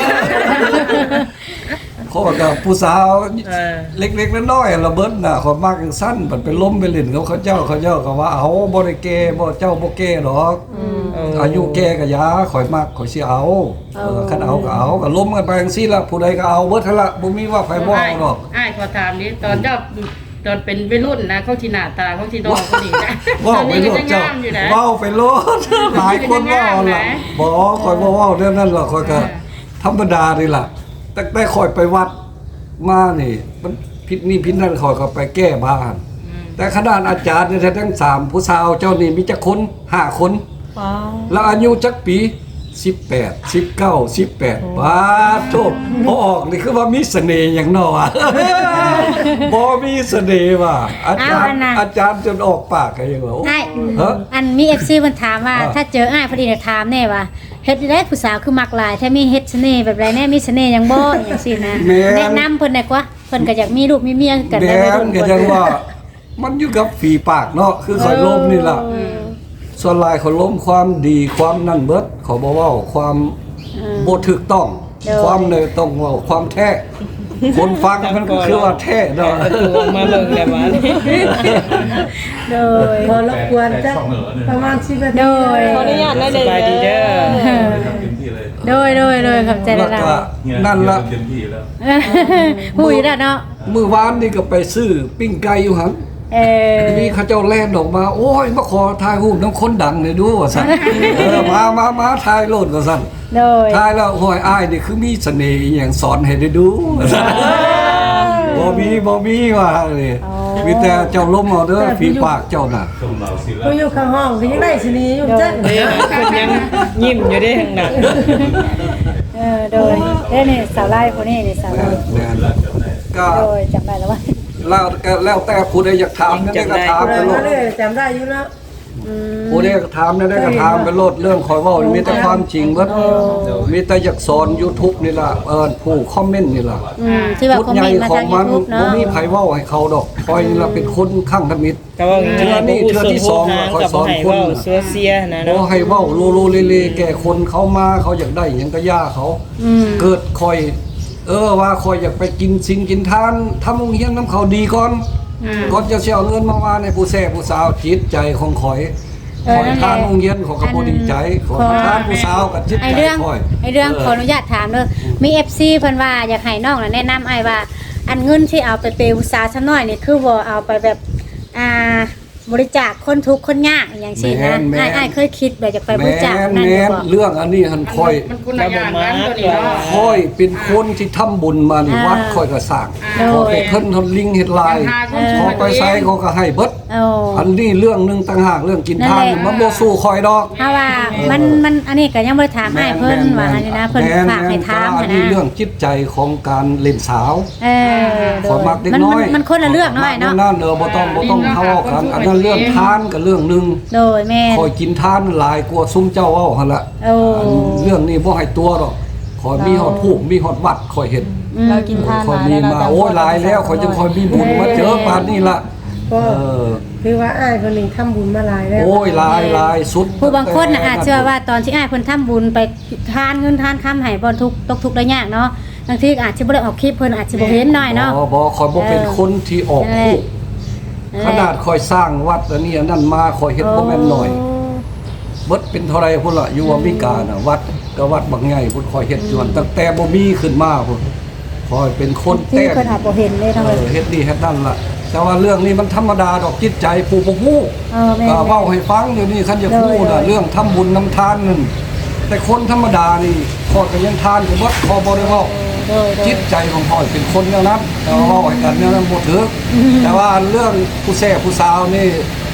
ຂ້ອຍກໍຜູ້ສາວ ເອີ ເລັກໆນ້ອຍໆລະເບິດນະ ຂ້ອຍມັກຈັ່ງຊັ້ນ. ບັດໄປລົມໄປຫຼິ້ນກັບເຂົາເຈົ້າ ເຂົາເຈົ້າກໍວ່າ ເອົາ ບໍ່ໄດ້ແກ່ບໍ່ ເຈົ້າບໍ່ແກ່ດອກ. ອືມ ເອີ ອາຍຸແກ່ກໍຢ່າ ຂ້ອຍມັກ ຂ້ອຍຊິເອົາ. ເອີ ເອີ ຄັນເອົາກໍເອົາ ກໍລົມກັນໄປຈັ່ງຊີ້ລະ ຜູ້ໃດກໍເອົາເບິດຫັ້ນລະ ບໍ່ມີວ່າໃຜບໍ່ເອົາດອກ. ອ້າຍ ອ້າຍຂໍຖາມນີ້ ຕອນເຈົ້າ ອືມ ຕອນເປັນໄວລຸ້ນນະ ເຂົາຊິໜ້າຕາເຂົາຊິຫຼໍ່ກວ່ານີ້ນະ. ເວົ້າໄປໂລດເຈົ້າ ເວົ້າໄປໂລດ ຫຼາຍຄົນເວົ້າລະ. ບໍ່ ຂ້ອຍບໍ່ເວົ້າແນວນັ້ນດອກ ຂ້ອຍກໍ ອ່າ ທຳມະດານີ້ລະ. ຕັ້ງແຕ່ຂ້ອຍໄປວັດມານີ້ ມັນຜິດນີ້ຜິດນັ້ນ ຂ້ອຍກໍໄປແກ້ບານ. ອືມ ແຕ່ຂະໜາດອາຈານນີ້ແທ້ ທັງສາມຜູ້ສາວເຈົ້ານີ້ມີຈັກຄົນ? ຫ້າຄົນ. ວ້າວ ແລ້ວອາຍຸຈັກປີ? ສິບແປດ ສິບເກົ້າ ສິບແປດ. ໂອ້ ປາດໂທ້ ພໍອອກນີ້ຄືວ່າມີສະເໜ່ຫຍັງເນາະວະ. ບໍ່ມີສະເໜ່ວ່າ ອາຈານ ອາ ອາຈານຈົນອອກປາກກໍຍັງວ່າ ໂອ້ ອ້າຍ ຮະ ອັນມີເອັຟຊີເພິ່ນຖາມວ່າ ອ່າ ຖ້າເຈີອ້າຍພໍດີຖາມແນ່ວ່າ ເຮັດໃດຜູ້ສາວຄືມັກຫຼາຍແທ້ ມີເຮັດສະເໜ່ແບບໃດແນ່ ມີສະເໜ່ຫຍັງບໍ່ ຈັ່ງຊີ້ນະ. ແມ່ນ ແນະນຳເພິ່ນແດ່ກວ່າ ເພິ່ນກໍຢາກມີລູກມີເມຍຄືກັນ. ແມ່ນ ກໍຈັ່ງວ່າ ມັນຢູ່ກັບຝີປາກເນາະ ຄືຂ້ອຍລົມນີ້ລະ. ເອີ ສ່ວນຫຼາຍຂ້ອຍລົມຄວາມດີ ຄວາມນັ້ນເບິດ ຂ້ອຍບໍ່ເວົ້າຄວາມ ເອີ ບໍ່ຖືກຕ້ອງ. ໂດຍ ຄວາມໃດຕ້ອງເວົ້າຄວາມແທ້ ຄົນຟັງມັນກໍຄືວ່າແທ້ເນາະ. ເອີ ມາເບິ່ງແລ້ວວ່າ ໂດຍ ຂໍລົບກວນຈັກປະມານສິບນາທີ. ໂດຍ ຂໍອະນຸຍາດໄດ້ເດີ ສະບາຍດີເດີ. ໂດຍ ໂດຍ ໂດຍ ຂອບໃຈຫຼາຍໆ. ນັ້ນລະ ຮູ້ຢູ່ແລ້ວເນາະ. ມື້ວານນີ້ກໍໄປຊື້ປີ້ງໄກ່ຢູ່ຫັ້ນ. ເອີ ມີເຂົາເຈົ້າແລ່ນອອກມາ ໂອ້ຍ ມາຂໍຖ່າຍຮູບນຳຄົນດັງແດ່ດູ ວ່າຊັ້ນ. ເອີ ມາ ມາ ມາ ຖ່າຍໂລດ ວ່າຊັ້ນ. ໂດຍ ຖ່າຍແລ້ວ ໂອ້ຍ ອ້າຍນີ້ຄືມີສະເໜ່ອີ່ຫຍັງ ສອນໃຫ້ແດ່ດູ ວ່າຊັ້ນ. ບໍ່ມີ ບໍ່ມີ ວ່ານີ້. ອໍ ມີແຕ່ເຈົ້າລົມເອົາເດີ ຝີປາກເຈົ້ານະ. ຜູ້ຢູ່ຂ້າງຫ້ອງກໍຍັງໄດ້ສະເໜ່ຢູ່ຈັກ. ເອີ ເພິ່ນຍັງຍິ້ມຢູ່ເດ້ທາງນັ້ນ. ເອີ ໂດຍ ເດ້ນີ້ ສາວລາຍຜູ້ນີ້ນີ້ ສາວລາຍ. ແມ່ນ ແມ່ນ ກໍ ໂດຍ ຈຳໄດ້ແລ້ວວ່າ ແລ້ວ ກໍແລ້ວແຕ່ຜູ້ໃດຢາກຖາມຫຍັງໃດກໍຖາມໄປໂລດ. ເອີ ຈຳໄດ້ຢູ່ເນາະ. ອືມ ຜູ້ໃດກໍຖາມແນວໃດກໍຖາມໄປໂລດ ເລື່ອງຂ້ອຍເວົ້ານີ້ມີແຕ່ຄວາມຈິງເບິດ ໂອ້ ມີແຕ່ຢາກສອນ YouTube ນີ້ລະ ເອີ ຜູ້ຄອມເມັນນີ້ລະ ອືມ ທີ່ວ່າຄອມເມັນມາທາງ YouTube ເນາະ ບໍ່ມີໃຜເວົ້າໃຫ້ເຂົາດອກ ຂ້ອຍນີ້ລະເປັນຄົນຄັ້ງທຳອິດ ກໍເວົ້າງ່າຍໆ ເທື່ອນີ້ເທື່ອທີສອງລະ ຂ້ອຍສອນຄົນ ບໍ່ໃຫ້ເວົ້າໂລໂລເລເລແກ່ຄົນ ເຂົາມາເຂົາຢາກໄດ້ຫຍັງກໍຢ່າເຂົາ ອືມ ເກີດຂ້ອຍ ເອີ ວ່າຂ້ອຍຢາກໄປກິນສິນກິນທານ ທຳໂຮງຮຽນນຳເຂົາດີກ່ອນ ອືມ ກ່ອນຈະຊິເອົາເງິນມາວ່າໃນຜູ້ແຊຜູ້ສາວ ຈິດໃຈຂອງຂ້ອຍ ເອີ ຂ້ອຍທານໂຮງຮຽນ ຂ້ອຍກໍບໍ່ດີໃຈ ຂ້ອຍທານຜູ້ສາວກໍຈິດໃຈຂ້ອຍ ໄອ້ເລື່ອງ ເອີ ຂໍອະນຸຍາດຖາມເດີ ມີ ເອັຟຊີ ເພິ່ນວ່າຢາກໃຫ້ນ້ອງນະແນະນຳອ້າຍວ່າ ອັນເງິນທີ່ເອົາໄປເປຜູ້ສາວຊຳນ້ອຍນີ້ ຄືບໍ່ເອົາໄປແບບ ອ່າ ບໍລິຈາກຄົນທຸກຄົນຍາກຫຍັງຊີ້ນະ ແມ່ນໆ ອ້າຍ ອ້າຍເຄີຍຄິດແບບຢາກໄປບໍລິຈາກນັ້ນຢູ່ບໍ່? ແມ່ນໆ ເລື່ອງອັນນີ້ຫັ້ນຂ້ອຍ ມັນຄົນລະຢ່າງກັນຕົວນີ້ເນາະ ຂ້ອຍເປັນຄົນທີ່ທຳບຸນມານີ້ ອ່າ ວັດຂ້ອຍກໍສ້າງ ໂດຍ ຂ້ອຍໄປເພິ່ນເຮົາລິງເຮັດລາຍ ເອີ ຂ້ອຍໄປໃສເຂົາກໍໃຫ້ເບິດ ໂອ້ ອັນນີ້ເລື່ອງໜຶ່ງຕ່າງຫາກ ເລື່ອງກິນທານ ນັ້ນແຫຼະ ມັນບໍ່ສູ້ຂ້ອຍດອກ ເພາະວ່າ ເອີ ມັນ ມັນ ອັນນີ້ກໍຍັງບໍ່ໄດ້ຖາມອ້າຍເພິ່ນວ່າຫັ້ນນະ ເພິ່ນຝາກໃຫ້ຖາມຫັ້ນນະ ອັນນີ້ເລື່ອງຈິດໃຈຂອງການຫຼິ້ນສາວ ເອີ ໂດຍ ຂ້ອຍມັກເດັກນ້ອຍ ມັນ ມັນຄົນລະເລື່ອງເນາະອ້າຍເນາະ ມັກມັກແນວນັ້ນ ເອີ ບໍ່ຕ້ອງ ບໍ່ຕ້ອງເຮົາເວົ້າກັນ ອັນນັ້ນເລື່ອງທານກັບເລື່ອງໜຶ່ງ ໂດຍ ແມ່ນ ຂ້ອຍກິນທານຫຼາຍກວ່າຊຸມເຈົ້າເວົ້າຫັ້ນລະ ໂອ້ ອັນເລື່ອງນີ້ບໍ່ໃຫ້ຕົວະດອກ ຂ້ອຍມີຮອດຮູບ ມີຮອດວັດ ຂ້ອຍເຮັດ ອືມ ລາວກິນທານ ຂ້ອຍມີມາ ໂອ້ຍ ຫຼາຍແລ້ວ ຂ້ອຍຈັ່ງຄ່ອຍມີບຸນມາເຈີປານນີ້ລະ ເອີ ຖືວ່າອ້າຍເພິ່ນນີ້ທຳບຸນມາຫຼາຍແລ້ວ ໂອ້ຍ ຫຼາຍ ຫຼາຍສຸດ ຜູ້ບາງຄົນນະ ອາດຈະວ່າຕອນທີ່ອ້າຍເພິ່ນທຳບຸນໄປ ທານເງິນທານຄຳໃຫ້ບ່ອນທຸກ ຕົກທຸກໄດ້ຍາກເນາະ ບາງທີອາດຊິບໍ່ໄດ້ອອກຄລິບ ເພິ່ນອາດຊິບໍ່ເຫັນນ້ອຍເນາະ ບໍ່ ບໍ່ ຂ້ອຍບໍ່ເປັນ ເອີ ຄົນທີ່ອອກຮູບ ນັ້ນແຫຼະ ຂະໜາດຂ້ອຍສ້າງວັດອັນນີ້ອັນນັ້ນມາ ຂ້ອຍເຮັດບໍ່ແມ່ນໜ້ອຍ ໂອ້ ເບິດເປັນເທົ່າໃດພຸ້ນລະ ຢູ່ອາເມລິການະ ອືມ ວັດກໍວັດບັກໃຫຍ່ພຸ້ນ ຂ້ອຍເຮັດຢູ່ຫັ້ນ ອືມ ຕັ້ງແຕ່ບໍ່ມີຂຶ້ນມາພຸ້ນ ຂ້ອຍເປັນຄົນແຕ້ມ ເພິ່ນອາດບໍ່ເຫັນເດ້ເນາະ ເອີ ເຮັດນີ້ເຮັດນັ້ນລະ ແຕ່ວ່າເລື່ອງນີ້ມັນທຳມະດາດອກ ຈິດໃຈຜູ້ບໍ່ຮູ້ ເອີ ແມ່ນ ກໍເວົ້າໃຫ້ຟັງ ດຽວນີ້ຄັນຢາກຮູ້ນະ ໂດຍ ເລື່ອງທຳບຸນນຳທານນັ້ນ ແຕ່ຄົນທຳມະດານີ້ ຂ້ອຍກໍຍັງທານຢູ່ເບິດ ຂ້ອຍບໍ່ໄດ້ເວົ້າ ໂດຍ ໂດຍ ຈິດໃຈຂອງຂ້ອຍເປັນຄົນແນວນັ້ນ ແຕ່ວ່າເວົ້າໃຫ້ກັນແນວນັ້ນບໍ່ຖືກ ອືມ ແຕ່ວ່າອັນເລື່ອງຜູ້ແຊຜູ້ສາວນີ້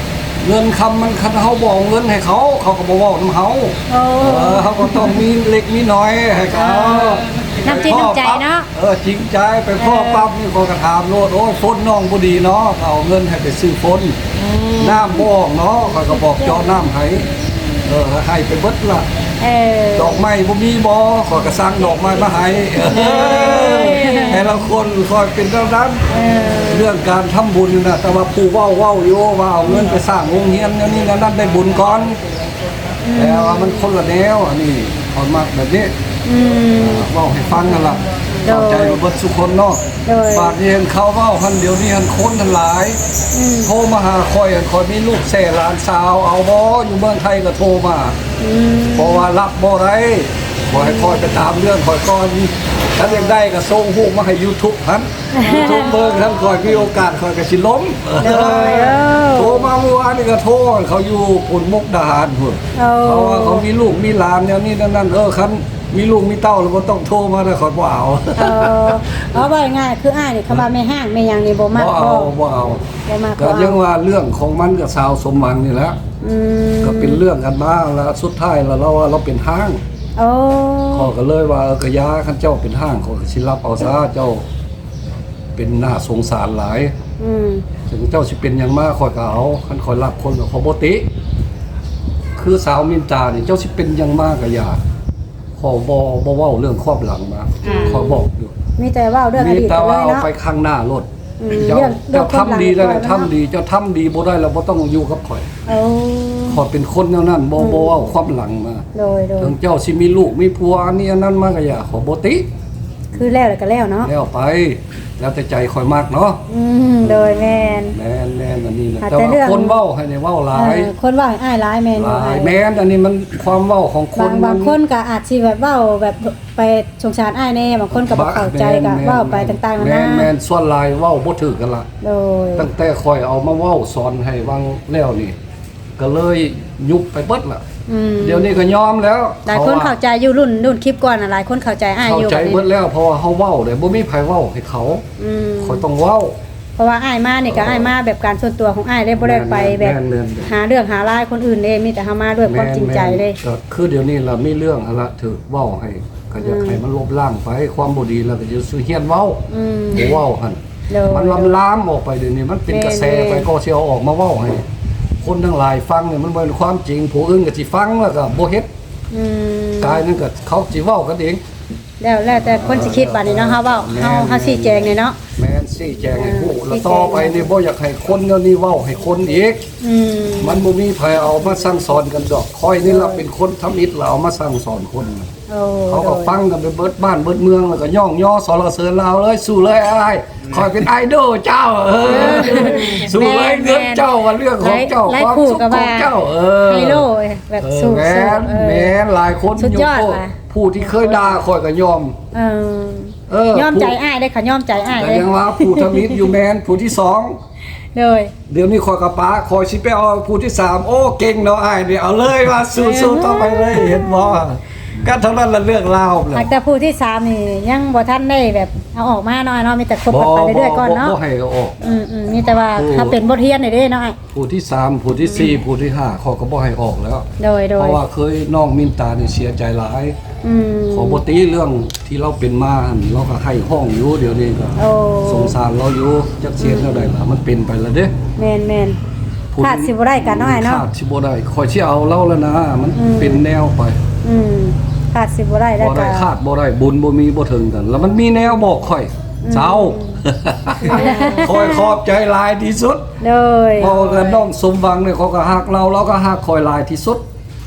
ເງິນຄຳມັນ ຄັນເຮົາບໍ່ເອົາເງິນໃຫ້ເຂົາ ເຂົາກໍບໍ່ເວົ້ານຳເຮົາ ໂອ້ ເອີ ເຮົາກໍຕ້ອງມີເລັກມີນ້ອຍໃຫ້ເຂົາ ເອີ ນ້ຳຈິດນ້ຳໃຈເນາະ ເອີ ຈິງໃຈ ໄປພໍ້ ເອີ ປັບນີ້ຂ້ອຍກໍຖາມໂລດ ໂອ້ຍ ຝົນນ້ອງບໍ່ດີເນາະ ກໍເອົາເງິນໃຫ້ໄປຊື້ຝົນ ອືມ ນ້ຳບໍ່ອອກເນາະ ຂ້ອຍກໍບອກເຈາະນ້ຳໃຫ້ ເອີ ໃຫ້ໄປເບິດລະ ເອີ ດອກໄມ້ບໍ່ມີບໍ່ ຂ້ອຍກໍສັ່ງດອກໄມ້ມາໃຫ້ ເອີ ແຕ່ລະຄົນຂ້ອຍເປັນແນວນັ້ນ ເອີ ເລື່ອງການທຳບຸນນະ ແຕ່ວ່າຜູ້ເວົ້າເວົ້າຢູ່ວ່າເອົາເງິນໄປສ້າງໂຮງຮຽນແນວນີ້ແນວນັ້ນໄດ້ບຸນກ່ອນ ອືມ ແຕ່ວ່າມັນຄົນລະແນວ ອັນນີ້ຂ້ອຍມັກແບບນີ້ ອືມ ເວົ້າໃຫ້ຟັງຫັ້ນລະ ໂດຍ ເຂົ້າໃຈເບິດສູ່ຄົນເນາະ ໂດຍ ບາດນີ້ເຫັນເຂົາເວົ້າຫັ້ນ ດຽວນີ້ຫັ້ນຄົນຫັ້ນຫຼາຍ ອືມ ໂທມາຫາຂ້ອຍຫັ້ນ ຂ້ອຍມີລູກແຊຫຼານສາວ ເອົາບໍ່ ຢູ່ເມືອງໄທກໍໂທມາ ອືມ ເພາະວ່າຮັບບໍ່ໄດ້ ຂໍໃຫ້ຂ້ອຍໄປຕາມເລື່ອງຂ້ອຍກ່ອນ ຄັນຢາກໄດ້ກໍສົ່ງຮູບມາໃຫ້ຢູທູບຫັ້ນ ຢູທູບເບິ່ງ ຄັນຂ້ອຍມີໂອກາດຂ້ອຍກໍຊິລົງ ໂດຍ ເອີ ໂທມາມື້ວານນີ້ກໍໂທ ເຂົາຢູ່ພຸ້ນມຸກດາຫານພຸ້ນ ໂອ້ ເຂົາວ່າເຂົາມີລູກມີຫຼານແນວນີ້ແນວນັ້ນ ເອີ ຄັນມີລູກມີເຕົ້າແລ້ວບໍ່ຕ້ອງໂທມາເດີ ຂ້ອຍບໍ່ເອົາ ເອີ ເວົ້າງ່າຍໆ ຄືອ້າຍນີ້ ຄຳວ່າແມ່ຮ້າງແມ່ຫຍັງນີ້ບໍ່ມັກ ບໍ່ເອົາ ບໍ່ ບໍ່ເອົາ ບໍ່ມັກ ກໍຍັງວ່າເລື່ອງຂອງມັນກັບສາວສົມຫວັງນີ້ແຫຼະ ອືມ ກໍເປັນເລື່ອງກັນມາ ແລ້ວສຸດທ້າຍແລ້ວລາວວ່າລາວເປັນຮ້າງ ໂອ້ ຂ້ອຍກໍເລີຍວ່າ ເອີ ກະຢ່າ ຄັນເຈົ້າເປັນຮ້າງ ຂ້ອຍກໍຊິຮັບເອົາຊະ ເຈົ້າ ເປັນໜ້າສົງສານຫຼາຍ ອືມ ເຈົ້າຊິເປັນຫຍັງມາຂ້ອຍກໍເອົາ ຄັນຂ້ອຍຮັກຄົນກໍຂ້ອຍບໍ່ຕິ ຄືສາວມິນຕານີ້ ເຈົ້າຊິເປັນຫຍັງມາກໍຢ່າ ຂ້ອຍບໍ່ ບໍ່ເວົ້າເລື່ອງຄວາມຫຼັງມາ ອືມ ຂ້ອຍບອກຢູ່ ມີແຕ່ເວົ້າເລື່ອງອະດີດ ມີແຕ່ວ່າເອົາໄປຂ້າງໜ້າໂລດ ອືມ ເຈົ້າ ເລື່ອງ ເຈົ້າທຳດີໄດ້ ເລື່ອງຄວາມຫຼັງ ທຳດີ ເຈົ້າທຳດີບໍ່ໄດ້ແລ້ວບໍ່ຕ້ອງຢູ່ກັບຂ້ອຍ ໂອ້ ຂ້ອຍເປັນຄົນແນວນັ້ນ ບໍ່ ອືມ ບໍ່ເວົ້າຄວາມຫຼັງມາ ໂດຍ ໂດຍ ເຖິງເຈົ້າຊິມີລູກມີຜົວອັນນີ້ອັນນັ້ນມາກໍຢ່າ ຂ້ອຍບໍ່ຕິ ຄືແລ້ວແລ້ວກໍແລ້ວເນາະ ແລ້ວໄປ ແລ້ວແຕ່ໃຈຂ້ອຍມັກເນາະ ອືມ ໂດຍ ແມ່ນ ແມ່ນ ແມ່ນ ອັນນີ້ນະ ແຕ່ວ່າຄົນເວົ້າໃຫ້ນີ້ເວົ້າຫຼາຍ ເອີ ຄົນເວົ້າໃຫ້ອ້າຍຫຼາຍ ແມ່ນຢູ່ ຫຼາຍ ອ້າຍ ແມ່ນ ອັນນີ້ມັນຄວາມເວົ້າຂອງຄົນ ບາງ ບາງຄົນກໍອາດຊິແບບເວົ້າແບບໄປສົງສານອ້າຍແດ່ ບາງຄົນກໍບໍ່ເຂົ້າໃຈ ກໍເວົ້າໄປຕ່າງໆນານາ ແມ່ນ ແມ່ນ ສ່ວນຫຼາຍເວົ້າບໍ່ຖືກກັນລະ ໂດຍ ຕັ້ງແຕ່ຂ້ອຍເອົາມາເວົ້າສອນໃຫ້ວາງແລ້ວນີ້ ກໍເລີຍຍຸບໄປເບິດລະ ອືມ ດຽວນີ້ກໍຍອມແລ້ວ ຫຼາຍຄົນເຂົ້າໃຈຢູ່ ລຸ້ນ ລຸ້ນຄລິບກ່ອນນະ ຫຼາຍຄົນເຂົ້າໃຈອ້າຍຢູ່ ເຂົ້າໃຈເບິດແລ້ວ ເພາະວ່າເຮົາເວົ້າເດ້ ບໍ່ມີໃຜເວົ້າໃຫ້ເຂົາ ອືມ ຂ້ອຍຕ້ອງເວົ້າ ເພາະວ່າອ້າຍມານີ້ກໍ ເອີ ອ້າຍມາແບບການສ່ວນຕົວຂອງອ້າຍເດ້ ບໍ່ໄດ້ໄປແບບ ແມ່ນໆ ຫາເລື່ອງຫາລາວຄົນອື່ນເດ້ ມີແຕ່ເຮົາມາດ້ວຍຄວາມຈິງໃຈເດ້ ແມ່ນໆ ກໍຄືດຽວນີ້ລະ ມີເລື່ອງຫັ້ນລະ ຖືກເວົ້າໃຫ້ ກໍຢາກ ອືມ ໃຫ້ມັນລົບລ້າງໄປ ຄວາມບໍ່ດີ ແລ້ວກໍຈະຊິຮຽນເວົ້າ ອືມ ບໍ່ເວົ້າຫັ້ນ ໂດຍ ມັນລາມໆອອກໄປ ດຽວນີ້ມັນເປັນກະແສໄປ ແມ່ນໆ ກໍຊິເອົາອອກມາເວົ້າໃຫ້ ຄົນທັງຫຼາຍຟັງນີ້ມັນບໍ່ແມ່ນຄວາມຈິງ ຜູ້ອື່ນກໍຊິຟັງແລ້ວກໍບໍ່ເຮັດ ອືມ ກາຍນັ້ນກໍເຂົາຊິເວົ້າກັນເອງ ແລ້ວ ແລ້ວແຕ່ຄົນຊິຄິດບາດນີ້ເນາະ ເຮົາເວົ້າ ແມ່ນ ເຮົາ ເຮົາຊີ້ແຈງແດ່ເນາະ ແມ່ນ ຊີ້ແຈງໃຫ້ຮູ້ ເອີ ແລ້ວຕໍ່ໄປນີ້ບໍ່ຢາກໃຫ້ຄົນແນວນີ້ເວົ້າໃຫ້ຄົນອີກ ອືມ ມັນບໍ່ມີໃຜເອົາມາສັ່ງສອນກັນດອກ ຂ້ອຍນີ້ລະເປັນຄົນທຳອິດລະເອົາມາສັ່ງສອນຄົນ ໂອ້ ເຂົາກໍ ໂດຍ ຟັງກັນໄປເບິດບ້ານເບິດເມືອງ ແລ້ວກໍຍ້ອງຍໍສັນລະເສີນລາວເລີຍ ສູ້ເລີຍອ້າຍ ຂ້ອຍເປັນໄອດອລເຈົ້າ ເອີ ເອີ ສູ້ເລີຍ ແມ່ນ ເງິນເຈົ້າ ເອີ ເລື່ອງຂອງເຈົ້າ ຄວາມສຸກຂອງເຈົ້າ ເອີ ໄຮໂລ ແບບ ເອີ ສູ້ ແມ່ນ ເອີ ແມ່ນ ຫຼາຍຄົນ ສຸດຍອດ ຍົກໂປ້ ວ່ະ ຜູ້ທີ່ເຄີຍດ່າຂ້ອຍກໍຍອມ ເອີ ເອີ ຍອມໃຈອ້າຍເດ້ ເຂົາຍອມໃຈອ້າຍເດ້ ກໍຍັງວ່າຜູ້ທຳອິດຢູ່ແມ່ນຜູ້ທີສອງ ໂດຍ ດຽວນີ້ຂ້ອຍກໍປະ ຂ້ອຍຊິໄປເອົາຜູ້ທີສາມ ໂອ້ ເກັ່ງເນາະອ້າຍນີ້ ເອົາເລີຍວ່າ ເອີ ສູ້ໆຕໍ່ໄປເລີຍ ເຫັນບໍ່ ກໍເທົ່ານັ້ນລະເລື່ອງລາວ ຫາກແຕ່ຜູ້ທີສາມນີ້ຍັງບໍ່ທັນໄດ້ແບບເອົາອອກມາເນາະ ເນາະ ມີແຕ່ຄົບກັນໄປເລື້ອຍໆກ່ອນເນາະ ບໍ່ໃຫ້ເອົາອອກ ອືມໆ ມີແຕ່ວ່າ ໂອ້ ຖ້າເປັນບົດຮຽນນີ້ເດ້ເນາະ ຜູ້ທີສາມ ຜູ້ທີສີ່ ອືມ ຜູ້ທີຫ້າ ເຂົາກໍບໍ່ໃຫ້ອອກແລ້ວ ໂດຍໆ ເພາະວ່າເຄີຍນ້ອງມິນຕານີ້ເສຍໃຈຫຼາຍ ອືມ ຂໍບໍ່ຕິເລື່ອງທີ່ລາວເປັນມາຫັ້ນ ລາວກໍໄຫ້ຮ້ອງຢູ່ ດຽວນີ້ກໍ ໂອ້ ສົງສານລາວຢູ່ ຈັກຊິເຮັດແນວໃດລະ ອືມ ມັນເປັນໄປລະເດ້ ແມ່ນໆ ຂາດຊິບໍ່ໄດ້ກັນເນາະອ້າຍເນາະ ຂາດຊິບໍ່ໄດ້ ຂ້ອຍຊິເອົາລາວລະນະ ມັນ ອືມ ເປັນແນວໄປ ອືມ ຂາດຊິບໍ່ໄດ້ ບໍ່ໄດ້ ແລ້ວກໍຂາດບໍ່ໄດ້ ບຸນບໍ່ມີບໍ່ເຖິງກັນ ລະມັນມີແນວບອກຂ້ອຍ ອືມ ເຈົ້າ ຂ້ອຍຂອບໃຈຫຼາຍທີ່ສຸດ ໂດຍ ເພາະວ່ານ້ອງສົມຫວັງນີ້ ຂ້ອຍກໍຮັກລາວ ລາວກໍຮັກຂ້ອຍຫຼາຍທີ່ສຸດ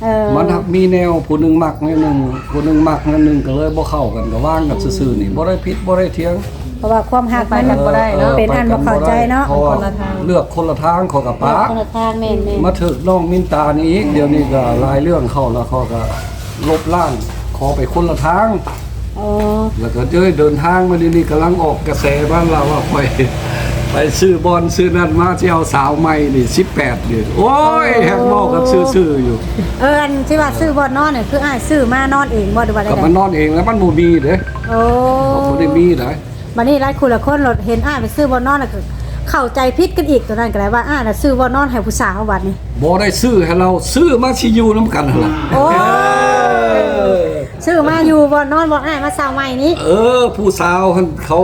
ເອີ ມັນຮັກມີແນວ ຜູ້ໜຶ່ງມັກແນວໜຶ່ງ ຜູ້ໜຶ່ງມັກແນວໜຶ່ງ ກໍເລີຍບໍ່ເຂົ້າກັນ ກໍວາງກັນຊື່ໆນີ້ ອືມ ບໍ່ໄດ້ຜິດບໍ່ໄດ້ຖຽງ ເພາະວ່າຄວາມຮັກມັນ ເອີ ໄປກັນບໍ່ໄດ້ເນາະ ເອີ ເປັນອັນບໍ່ເຂົ້າໃຈເນາະ ເພາະວ່າເລືອກຄົນລະທາງ ເພາະວ່າເລືອກຄົນລະທາງ ເລືອກຄົນລະທາງ ແມ່ນໆ ມາຖືກນ້ອງມິນຕານີ້ອີກ ດຽວນີ້ກໍຫຼາຍເລື່ອງເຂົ້າລະ ຂ້ອຍກໍລົບລ້າງ ຂໍໄປຄົນລະທາງ ອໍ ແລ້ວກໍເດີນທາງມາດຽວນີ້ ກຳລັງອອກກະແສມາລະວ່າ ຂ້ອຍໄປຊື້ບ່ອນຊື້ນັ້ນມາ ຊິເອົາສາວໃໝ່ນີ້ ສິບແປດ ນີ້ ໂອ້ຍ ອໍ ແຮງເວົ້າກັນຊື່ໆຢູ່ ເອີ ອັນທີ່ວ່າຊື້ບ່ອນນອນນີ້ ຄືອ້າຍຊື້ມານອນເອງບໍ່ ຫຼືວ່າໃດໆ ກໍມານອນເອງແລ້ວ ມັນບໍ່ມີເດ້ ໂອ້ ບໍ່ໄດ້ມີໃດ ບັດນີ້ຫຼາຍຄົນຫຼາຍຄົນເຫັນອ້າຍໄປຊື້ບ່ອນນອນ ແລ້ວກໍເຂົ້າໃຈຜິດກັນອີກ ຕົວນັ້ນກໍໄດ້ວ່າອ້າຍນະຊື້ບ່ອນນອນໃຫ້ຜູ້ສາວ ບັດນີ້ບໍ່ໄດ້ຊື້ໃຫ້ລາວ ຊື້ມາຊິຢູ່ນຳກັນຫັ້ນລະ ໂອ້ ເອີ ຊື້ມາຢູ່ບ່ອນນອນບ່ອນອ້າຍມາເຊົ່າໃໝ່ນີ້ ເອີ ຜູ້ສາວຫັ້ນເຂົາ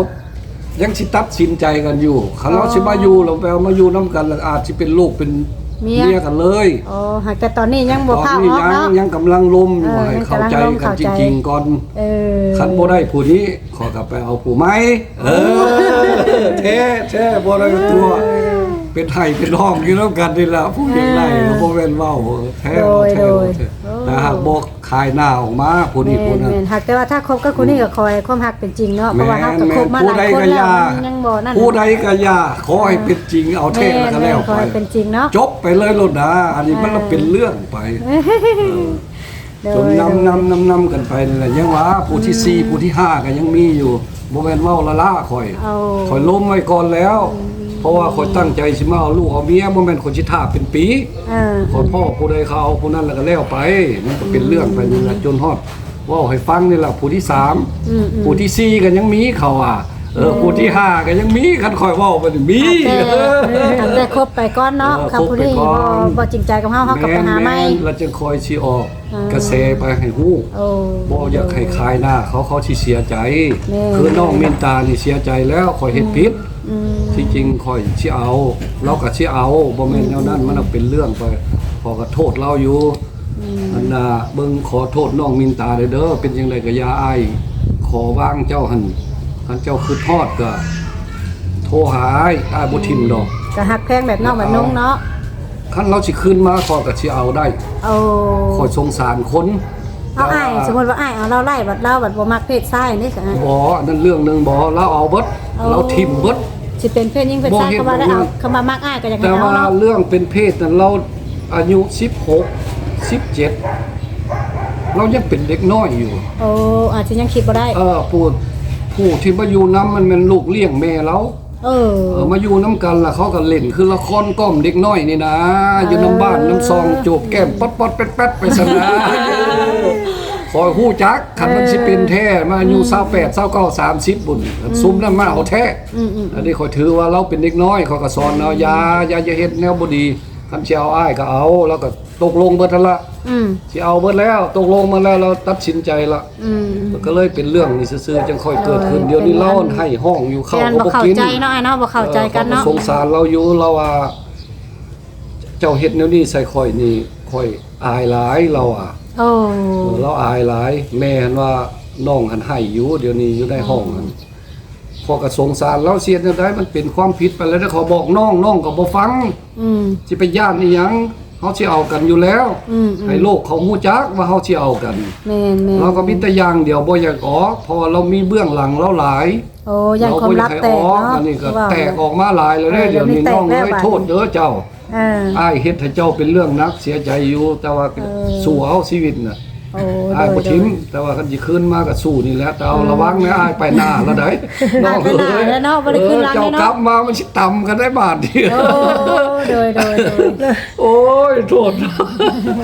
ຍັງຊິຕັດສິນໃຈກັນຢູ່ ຄັນລາວ ອໍ ຊິມາຢູ່ ລາວໄປເອົາມາຢູ່ນຳກັນ ລະອາດຊິເປັນລູກເປັນເມຍກັນເລີຍ ອໍ ຫາກແຕ່ຕອນນີ້ຍັງບໍ່ພ້າວອອກເນາະ ຍັງກຳລັງລົມຢູ່ ເອີ ໃຫ້ເຂົ້າໃຈກັນຈິງໆກ່ອນ ເອີ ຄັນບໍ່ໄດ້ຜູ້ນີ້ ຂ້ອຍກໍໄປເອົາຜູ້ໃໝ່ ເອີ ແທ້ໆ ບໍ່ໄດ້ຕົວະ ເປັນໄຫ້ເປັນຮ້ອງຢູ່ນຳກັນນີ້ລະ ຜູ້ຢາກໄດ້ ບໍ່ແມ່ນເວົ້າ ແທ້ ໂດຍ ແທ້ ໂດຍ ແທ້ ໂອ້ ຖ້າຫາກບໍ່ຂາຍໜ້າອອກມາ ຜູ້ນີ້ຜູ້ນັ້ນ ແມ່ນໆ ຫາກແຕ່ວ່າຖ້າຄົບກັບຜູ້ນີ້ກໍຂໍໃຫ້ຄວາມຮັກເປັນຈິງເນາະ ເພາະວ່າເຮົາກໍຄົບມາຫຼາຍຄົນແລ້ວ ມັນຍັງບໍ່ນັ້ນ ຜູ້ໃດກໍຢ່າ ຂໍໃຫ້ເປັນຈິງ ເອົາແທ້ແລ້ວກໍແລ້ວໄປ ຂໍໃຫ້ເປັນຈິງເນາະ ຈົບໄປເລີຍໂລດນາ ອັນນີ້ມັນລະເປັນເລື່ອງໄປ ໂດຍ ຈົນນຳ ໂດຍ ນຳ ນຳ ນຳກັນໄປນີ້ແຫຼະ ຍັງວ່າຜູ້ທີສີ່ ອືມ ຜູ້ທີຫ້າກໍຍັງມີຢູ່ ບໍ່ແມ່ນເວົ້າລ້າໆຂ້ອຍ ໂອ້ ຂ້ອຍລົມໄວ້ກ່ອນແລ້ວ ອືມ ເພາະວ່າຂ້ອຍຕັ້ງໃຈຊິມາເອົາລູກເອົາເມຍ ບໍ່ແມ່ນຂ້ອຍຊິຖ້າເປັນປີ ເອີ ຂ້ອຍພໍ້ຜູ້ໃດເຂົາເອົາຜູ້ນັ້ນແລ້ວກໍແລ້ວໄປ ມັນກໍເປັນເລື່ອງໄປນີ້ແຫຼະ ອືມ ຈົນຮອດເວົ້າໃຫ້ຟັງນີ້ແຫຼະ ຜູ້ທີສາມ ອືມໆ ຜູ້ທີສີ່ກໍຍັງມີ ເຂົາວ່າ ເອີ ອືມ ຜູ້ທີຫ້າກໍຍັງມີ ຄັນຂ້ອຍເວົ້າໄປນີ້ມີ ຫາກແຕ່ ເອີ ຫາກແຕ່ຄົບໄປກ່ອນເນາະ ເອີ ຄັນຜູ້ນີ້ ຄົບໄປກ່ອນ ບໍ່ ບໍ່ຈິງໃຈກັບເຮົາ ເຮົາກໍໄປຫາໃໝ່ ແມ່ນໆ ແລ້ວຈຶ່ງຄ່ອຍຊິອອກ ອ່າ ກະແສໄປໃຫ້ຮູ້ ໂອ້ ບໍ່ຢາກໃຫ້ຂາຍໜ້າເຂົາ ເຂົາຊິເສຍໃຈ ແມ່ນ ຄືນ້ອງມິນຕານີ້ເສຍໃຈແລ້ວ ຂ້ອຍເຮັດຜິດ ອືມ ທີ່ຈິງຂ້ອຍຊິເອົາ ລາວກໍຊິເອົາ ບໍ່ແມ່ນແນວນັ້ນ ອືມ ມັນເປັນເລື່ອງໄປ ຂ້ອຍກໍໂທດລາວຢູ່ ອືມ ອັນນ່າ ເບິ່ງ ຂໍໂທດນ້ອງມິນຕາເດີ ເປັນຈັ່ງໃດກໍຢ່າ ອ້າຍຂໍວາງເຈົ້າຫັ້ນ ຄັນເຈົ້າຄິດຮອດກໍໂທຫາອ້າຍ ອ້າຍບໍ່ຖິ້ມດອກ ກໍຮັກແພງແບບນ້ອງແບບນຸ່ງເນາະ ຄັນລາວຊິຄືນມາ ຂ້ອຍກໍຊິເອົາໄດ້ ໂອ້ ຂ້ອຍສົງສານຄົນ ເອົາ ແຕ່ວ່າ ອ້າຍ ສົມມຸດວ່າອ້າຍເອົາລາວໄລ່ ບັດລາວບັດບໍ່ມັກເພດຊາຍນີ້ ບໍ່ ອັນນັ້ນເລື່ອງໜຶ່ງ ບໍ່ ລາວເອົາເບິດ ໂອ້ ລາວຖິ້ມເບິດ ຊິເປັນເພດຍິງເພດຊາຍ ບໍ່ເຮັດ ຄຳວ່າໄດ້ເອົາ ບໍ່ເຮັດ ຄຳວ່າມັກອ້າຍກໍຢາກໃຫ້ເອົາເນາະ ແຕ່ວ່າເລື່ອງເປັນເພດນັ້ນ ລາວອາຍຸສິບຫົກ ສິບເຈັດ ລາວຍັງເປັນເດັກນ້ອຍຢູ່ ໂອ້ ອາດຈະຍັງຄິດບໍ່ໄດ້ ເອີ ຜູ້ ຜູ້ທີ່ມາຢູ່ນຳ ມັນແມ່ນລູກລ້ຽງແມ່ລາວ ເອີ ເອີ ມາຢູ່ນຳກັນລະ ເຂົາກໍຫຼິ້ນຄືລະຄອນກ້ອມເດັກນ້ອຍນີ້ນາ ເອີ ຢູ່ນຳບ້ານນຳຊ່ອງ ຈູບແກ້ມປັດໆແປັດໆໄປຊັ້ນນາ ຂ້ອຍຮູ້ຈັກ ຄັນມັນຊິເປັນແທ້ ມາອາຍຸ ອືມ ຊາວແປດ ຊາວເກົ້າ ສາມສິບພຸ້ນ ອືມ ຊຸມນັ້ນມາເອົາແທ້ ອືມໆໆ ອັນນີ້ຂ້ອຍຖືວ່າລາວເປັນເດັກນ້ອຍ ຂ້ອຍກໍສອນລາວ ອືມ ຢ່າ ຢ່າ ຢ່າເຮັດແນວບໍ່ດີ ຄັນຊິເອົາອ້າຍກໍເອົາ ລາວກໍຕົກລົງເບິດຫັ້ນລະ ອືມ ຊິເອົາເບິດແລ້ວ ຕົກລົງມາແລ້ວ ລາວຕັດສິນໃຈລະ ອືມ ກໍເລີຍເປັນເລື່ອງນີ້ຊື່ໆ ຈັ່ງຄ່ອຍເກີດຂຶ້ນ ເອີ ດຽວນີ້ລາວໄຫ້ຮ້ອງຢູ່ ເຂົ້າກໍບໍ່ກິນ ເນາະ ອ້າຍເນາະ ບໍ່ເຂົ້າໃຈກັນເນາະ ເອີ ຂ້ອຍກໍສົງສານລາວຢູ່ ລາວວ່າ ເຈົ້າເຮັດແນວນີ້ໃສ່ຂ້ອຍນີ້ ຂ້ອຍອາຍຫຼາຍ ລາວວ່າ. ໂອ້ ເອີ ລາວອາຍຫຼາຍ. ແມ່ຫັ້ນວ່າ ນ້ອງຫັ້ນໄຫ້ຢູ່ ດຽວນີ້ຢູ່ໃນຫ້ອງຫັ້ນ. ຂ້ອຍກໍສົງສານລາວ ຊິເຮັດແນວໃດ ມັນເປັນຄວາມຜິດໄປແລ້ວເດ້. ຂ້ອຍບອກນ້ອງ ນ້ອງກໍບໍ່ຟັງ. ອືມ ຊິໄປຢ້ານອີ່ຫຍັງ ເຮົາຊິເອົາກັນຢູ່ແລ້ວ. ອືມໆ ໃຫ້ໂລກເຂົາຮູ້ຈັກວ່າເຮົາຊິເອົາກັນ. ແມ່ນໆ ລາວກໍມີແຕ່ຢ່າງດຽວ ບໍ່ຢາກອອກ ເພາະວ່າລາວມີເບື້ອງຫຼັງລາວຫຼາຍ. ໂອ້ ຢ້ານຄວາມລັບແຕກເນາະ. ອັນນີ້ກໍແຕກອອກມາຫຼາຍແລ້ວເດ້. ເອີ ດຽວນີ້ນ້ອງເອີຍ ໂທດເດີເຈົ້າ. ເອີ ອ້າຍເຮັດໃຫ້ເຈົ້າເປັນເລື່ອງໜັກ ເສຍໃຈຢູ່ ແຕ່ວ່າ ເອີ ສູ້ເອົາຊີວິດນະ. ໂອ້ ອ້າຍບໍ່ຖິ້ມ ໂດຍໆ ແຕ່ວ່າຄັນຊິຄືນມາກໍສູ້ນີ້ແຫຼະ. ແຕ່ເອົາ ເອີ ລະວັງແດ່ ອ້າຍໄປໜ້າລະໃດ໋. ອ້າຍໄປໜ້າແລ້ວເນາະ ບໍ່ໄດ້ຄືນຫຼັງແລ້ວເນາະ. ເຈົ້າກັບມາມັນຊິຕຳກັນໄດ້ບາດນີ້. ໂອ້ ໂດຍໆໆ ໂອ້ຍ ໂທດ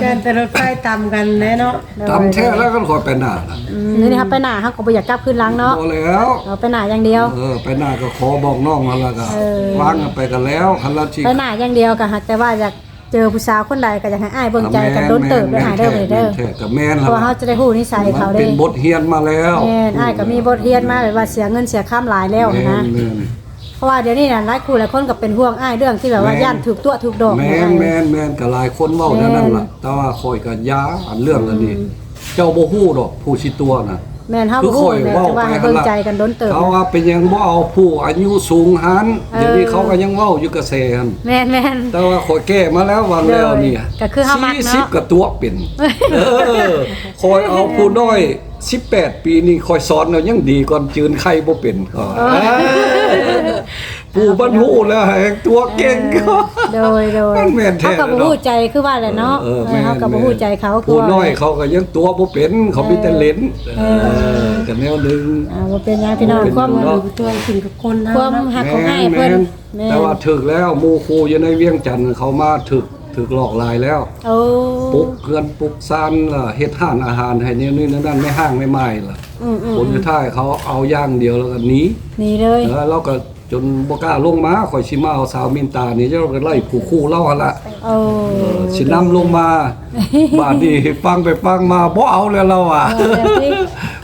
ຢ້ານແຕ່ລົດໄຟຕຳກັນແຫຼະເນາະ. ໂດຍ ຕຳແທ້ແລ້ວ ຄັນຂ້ອຍໄປໜ້ານະ. ອືມ ນີ້ເຮົາໄປໜ້າ ເຮົາກໍບໍ່ຢາກກັບຄືນຫຼັງເນາະ. ບໍ່ແລ້ວ ເອົາໄປໜ້າຢ່າງດຽວ. ເອີ ໄປໜ້າກໍຂໍບອກນ້ອງຫັ້ນລະ ກໍ ເອີ ວາງກັນໄປກັນແລ້ວ. ຄັນລາວຊິໄປໜ້າຢ່າງດຽວ ກໍຫາກແຕ່ວ່າຢາກເຈີຜູ້ສາວຄົນໃດ ກໍຢາກໃຫ້ອ້າຍເບິ່ງໃຈກັນດົນເຕີບເດີ ອ້າຍເດີ. ແມ່ນແທ້ ກໍແມ່ນ ເພາະວ່າເຮົາຈະໄດ້ຮູ້ນິໄສເຂົາເດ້. ມັນເປັນບົດຮຽນມາແລ້ວ. ແມ່ນ ອ້າຍກໍມີບົດຮຽນມາ ແບບວ່າເສຍເງິນເສຍຄຳຫຼາຍແລ້ວຫັ້ນນະ. ແມ່ນໆ ເພາະວ່າດຽວນີ້ນະ ຫຼາຍຄູ່ຫຼາຍຄົນກໍເປັນຫ່ວງອ້າຍ ເລື່ອງທີ່ແບບວ່າ ແມ່ນ ຢ້ານຖືກຕົວະຖືກດອກ. ແມ່ນໆ ກໍຫຼາຍຄົນເວົ້າແນວນັ້ນລະ. ແມ່ນ ແຕ່ວ່າຂ້ອຍກໍຢ່າ ອັນເລື່ອງອັນນີ້ ອືມ ເຈົ້າບໍ່ຮູ້ດອກ ຜູ້ຊິຕົວະນະ. ແມ່ນ ເຮົາບໍ່ຮູ້ແຫຼະ ຄືຂ້ອຍເວົ້າ ແຕ່ວ່າໃຫ້ເບິ່ງໃຈກັນດົນເຕີບ. ເຂົາວ່າເປັນຫຍັງບໍ່ເອົາຜູ້ອາຍຸສູງຫັ້ນ. ເອີ ດຽວນີ້ເຂົາກໍຍັງເວົ້າຢູ່ກະແສຫັ້ນ. ແມ່ນໆ ແຕ່ວ່າຂ້ອຍແກ້ມາແລ້ວ ຫວ່າງແລ້ວນີ້ ໂດຍ ກໍຄືເຮົາມັກເນາະ ສີ່ສິບກໍຕົວະເປັນ. ເອີ ຂ້ອຍເອົາຜູ້ນ້ອຍສິບແປດປີນີ້ ຂ້ອຍສອນແລ້ວຍັງດີກ່ອນ ຈືນໄຂ່ບໍ່ເປັນ. ເອີ ຜູ້ມັນຮູ້ແລ້ວແຮ່ງຕົວະເກັ່ງ. ເອີ ໂດຍໆ ມັນແມ່ນແທ້ ເຮົາກໍບໍ່ຮູ້ໃຈຄືວ່າແຫຼະເນາະ. ເອີ ເອີ ເຮົາກໍບໍ່ຮູ້ໃຈເຂົາ. ຜູ້ນ້ອຍເຂົາກໍຍັງຕົວະບໍ່ເປັນ ເຂົາມີແຕ່ຫຼິ້ນ. ເອີ ເອີ ກໍແນວໜຶ່ງ. ອ່າ ບໍ່ເປັນຫຍັງພີ່ນ້ອງ ຄວາມ ຕົວະຂຶ້ນກັບຄົນເຮົາ ຄວາມຮັກຂອງອ້າຍເພິ່ນ. ແມ່ນໆ ແມ່ນ ແຕ່ວ່າຖືກແລ້ວ ໝູ່ຄູ່ຢູ່ໃນວຽງຈັນເຂົາມາຖືກ ຖືກຫຼອກຫຼາຍແລ້ວ. ໂອ້ ປຸກເຮືອນປຸກຊານລະ ເຮັດຮ້ານອາຫານໃຫ້ແນວນີ້ແນວນັ້ນ ໃນຫ້າງໃນໝ່າຍລະ. ອືມໆໆ ຜົນສຸດທ້າຍເຂົາເອົາຢ່າງດຽວແລ້ວກໍໜີ ໜີເລີຍ. ເອີ ລາວກໍຈົນບໍ່ກ້າລົງມາ. ຂ້ອຍຊິມາເອົາສາວມິນຕານີ້ ເຈົ້າກໍໄລ່ຜູ້ຄູ່ລາວຫັ້ນລະ. ໂອ້ ເອີ ຊິນຳລົງມາ. ບາດນີ້ຟັງໄປຟັງມາບໍ່ເອົາແລ້ວລາວວ່າ. ເອີ ແມ່ນຕິ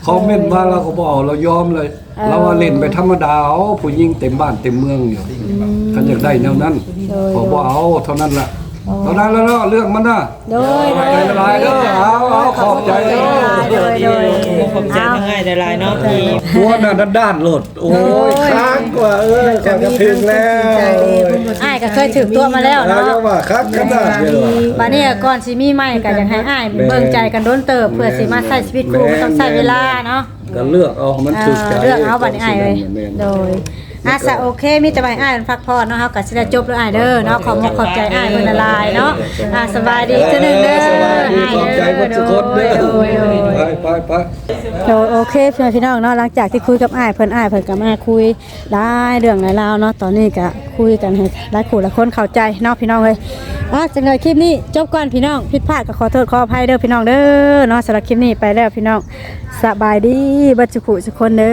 ຄອມເມັນມາລາວກໍບໍ່ເອົາ ລາວຍອມເລີຍ. ເອີ ລາວວ່າຫຼິ້ນໄປທຳມະດາເອົາ ຜູ້ຍິງເຕັມບ້ານເຕັມເມືອງຢູ່. ອືມ ຄັນຢາກໄດ້ແນວນັ້ນ ໂດຍ ຂໍບໍ່ເອົາເທົ່ານັ້ນລະ. ໂອ້ ເທົ່ານັ້ນລະເນາະ ເລື່ອງມັນນະ. ໂດຍ ໂດຍ ຂອບໃຈຫຼາຍເດີ. ເອົາ ເອົາ ຂອບໃຈເດີ. ໂດຍ ໂດຍ ຂອບໃຈທາງອ້າຍຫຼາຍໆເນາະ ທີ່ ຜົວໜ້າດ້ານໆໂລດ. ໂອ້ຍ ໂອ້ຍ ຄັກວ່າ ເອີ ຂ້ອຍກໍຖືກແລ້ວ. ອ້າຍກໍເຄີຍຖືກຕົວະມາແລ້ວເນາະ. ເອີ ວ່າຄັກຂະໜາດເດີ. ບາດນີ້ກ່ອນຊິມີໃໝ່ກໍຢາກໃຫ້ອ້າຍ ແມ່ນ ເບິ່ງໃຈກັນດົນເຕີບ ເພື່ອຊິມາໃຊ້ຊີວິດຄູ່ ແມ່ນ ມັນຕ້ອງໃຊ້ເວລາເນາະ. ກໍເລືອກເອົາໃຫ້ມັນຖືກໃຈ. ເອີ ເລືອກເອົາບັດນີ້ອ້າຍເອີຍ. ແມ່ນໆ ໂດຍ ອ່ະ ສະ ໂອເຄ ມີແຕ່ວ່າໃຫ້ອ້າຍເພິ່ນພັກຜ່ອນເນາະ ເຮົາກໍຊິໄດ້ຈົບແລ້ວອ້າຍເດີເນາະ. ຂອບມຸກຂອບໃຈອ້າຍເພິ່ນຫຼາຍໆເນາະ. ອ່ະ ສະບາຍດີເທື່ອໜຶ່ງເດີ. ຂອບໃຈເບິດທຸກຄົນເດີ. ໂດຍ ໂດຍ ໂດຍ ໄປ ໄປ ໄປ. ໂດຍ ໂອເຄ ພີ່ນ້ອງເນາະ ຫຼັງຈາກທີ່ຄຸຍກັບອ້າຍເພິ່ນ ອ້າຍເພິ່ນກໍມາຄຸຍຫຼາຍເລື່ອງຫຼາຍລາວເນາະ. ຕອນນີ້ກໍຄຸຍກັນໃຫ້ຫຼາຍຄູ່ຫຼາຍຄົນເຂົ້າໃຈເນາະ ພີ່ນ້ອງເອີຍ. ອ່ະ ຈັ່ງໃດຄລິບນີ້ຈົບກ່ອນ ພີ່ນ້ອງ ຜິດພາດກໍຂໍໂທດຂໍອະໄພເດີ ພີ່ນ້ອງເດີເນາະ. ສຳລັບຄລິບນີ້ໄປແລ້ວ ພີ່ນ້ອງ. ສະບາຍດີເບິດສູ່ຜູ້ສູ່ຄົນເດີ.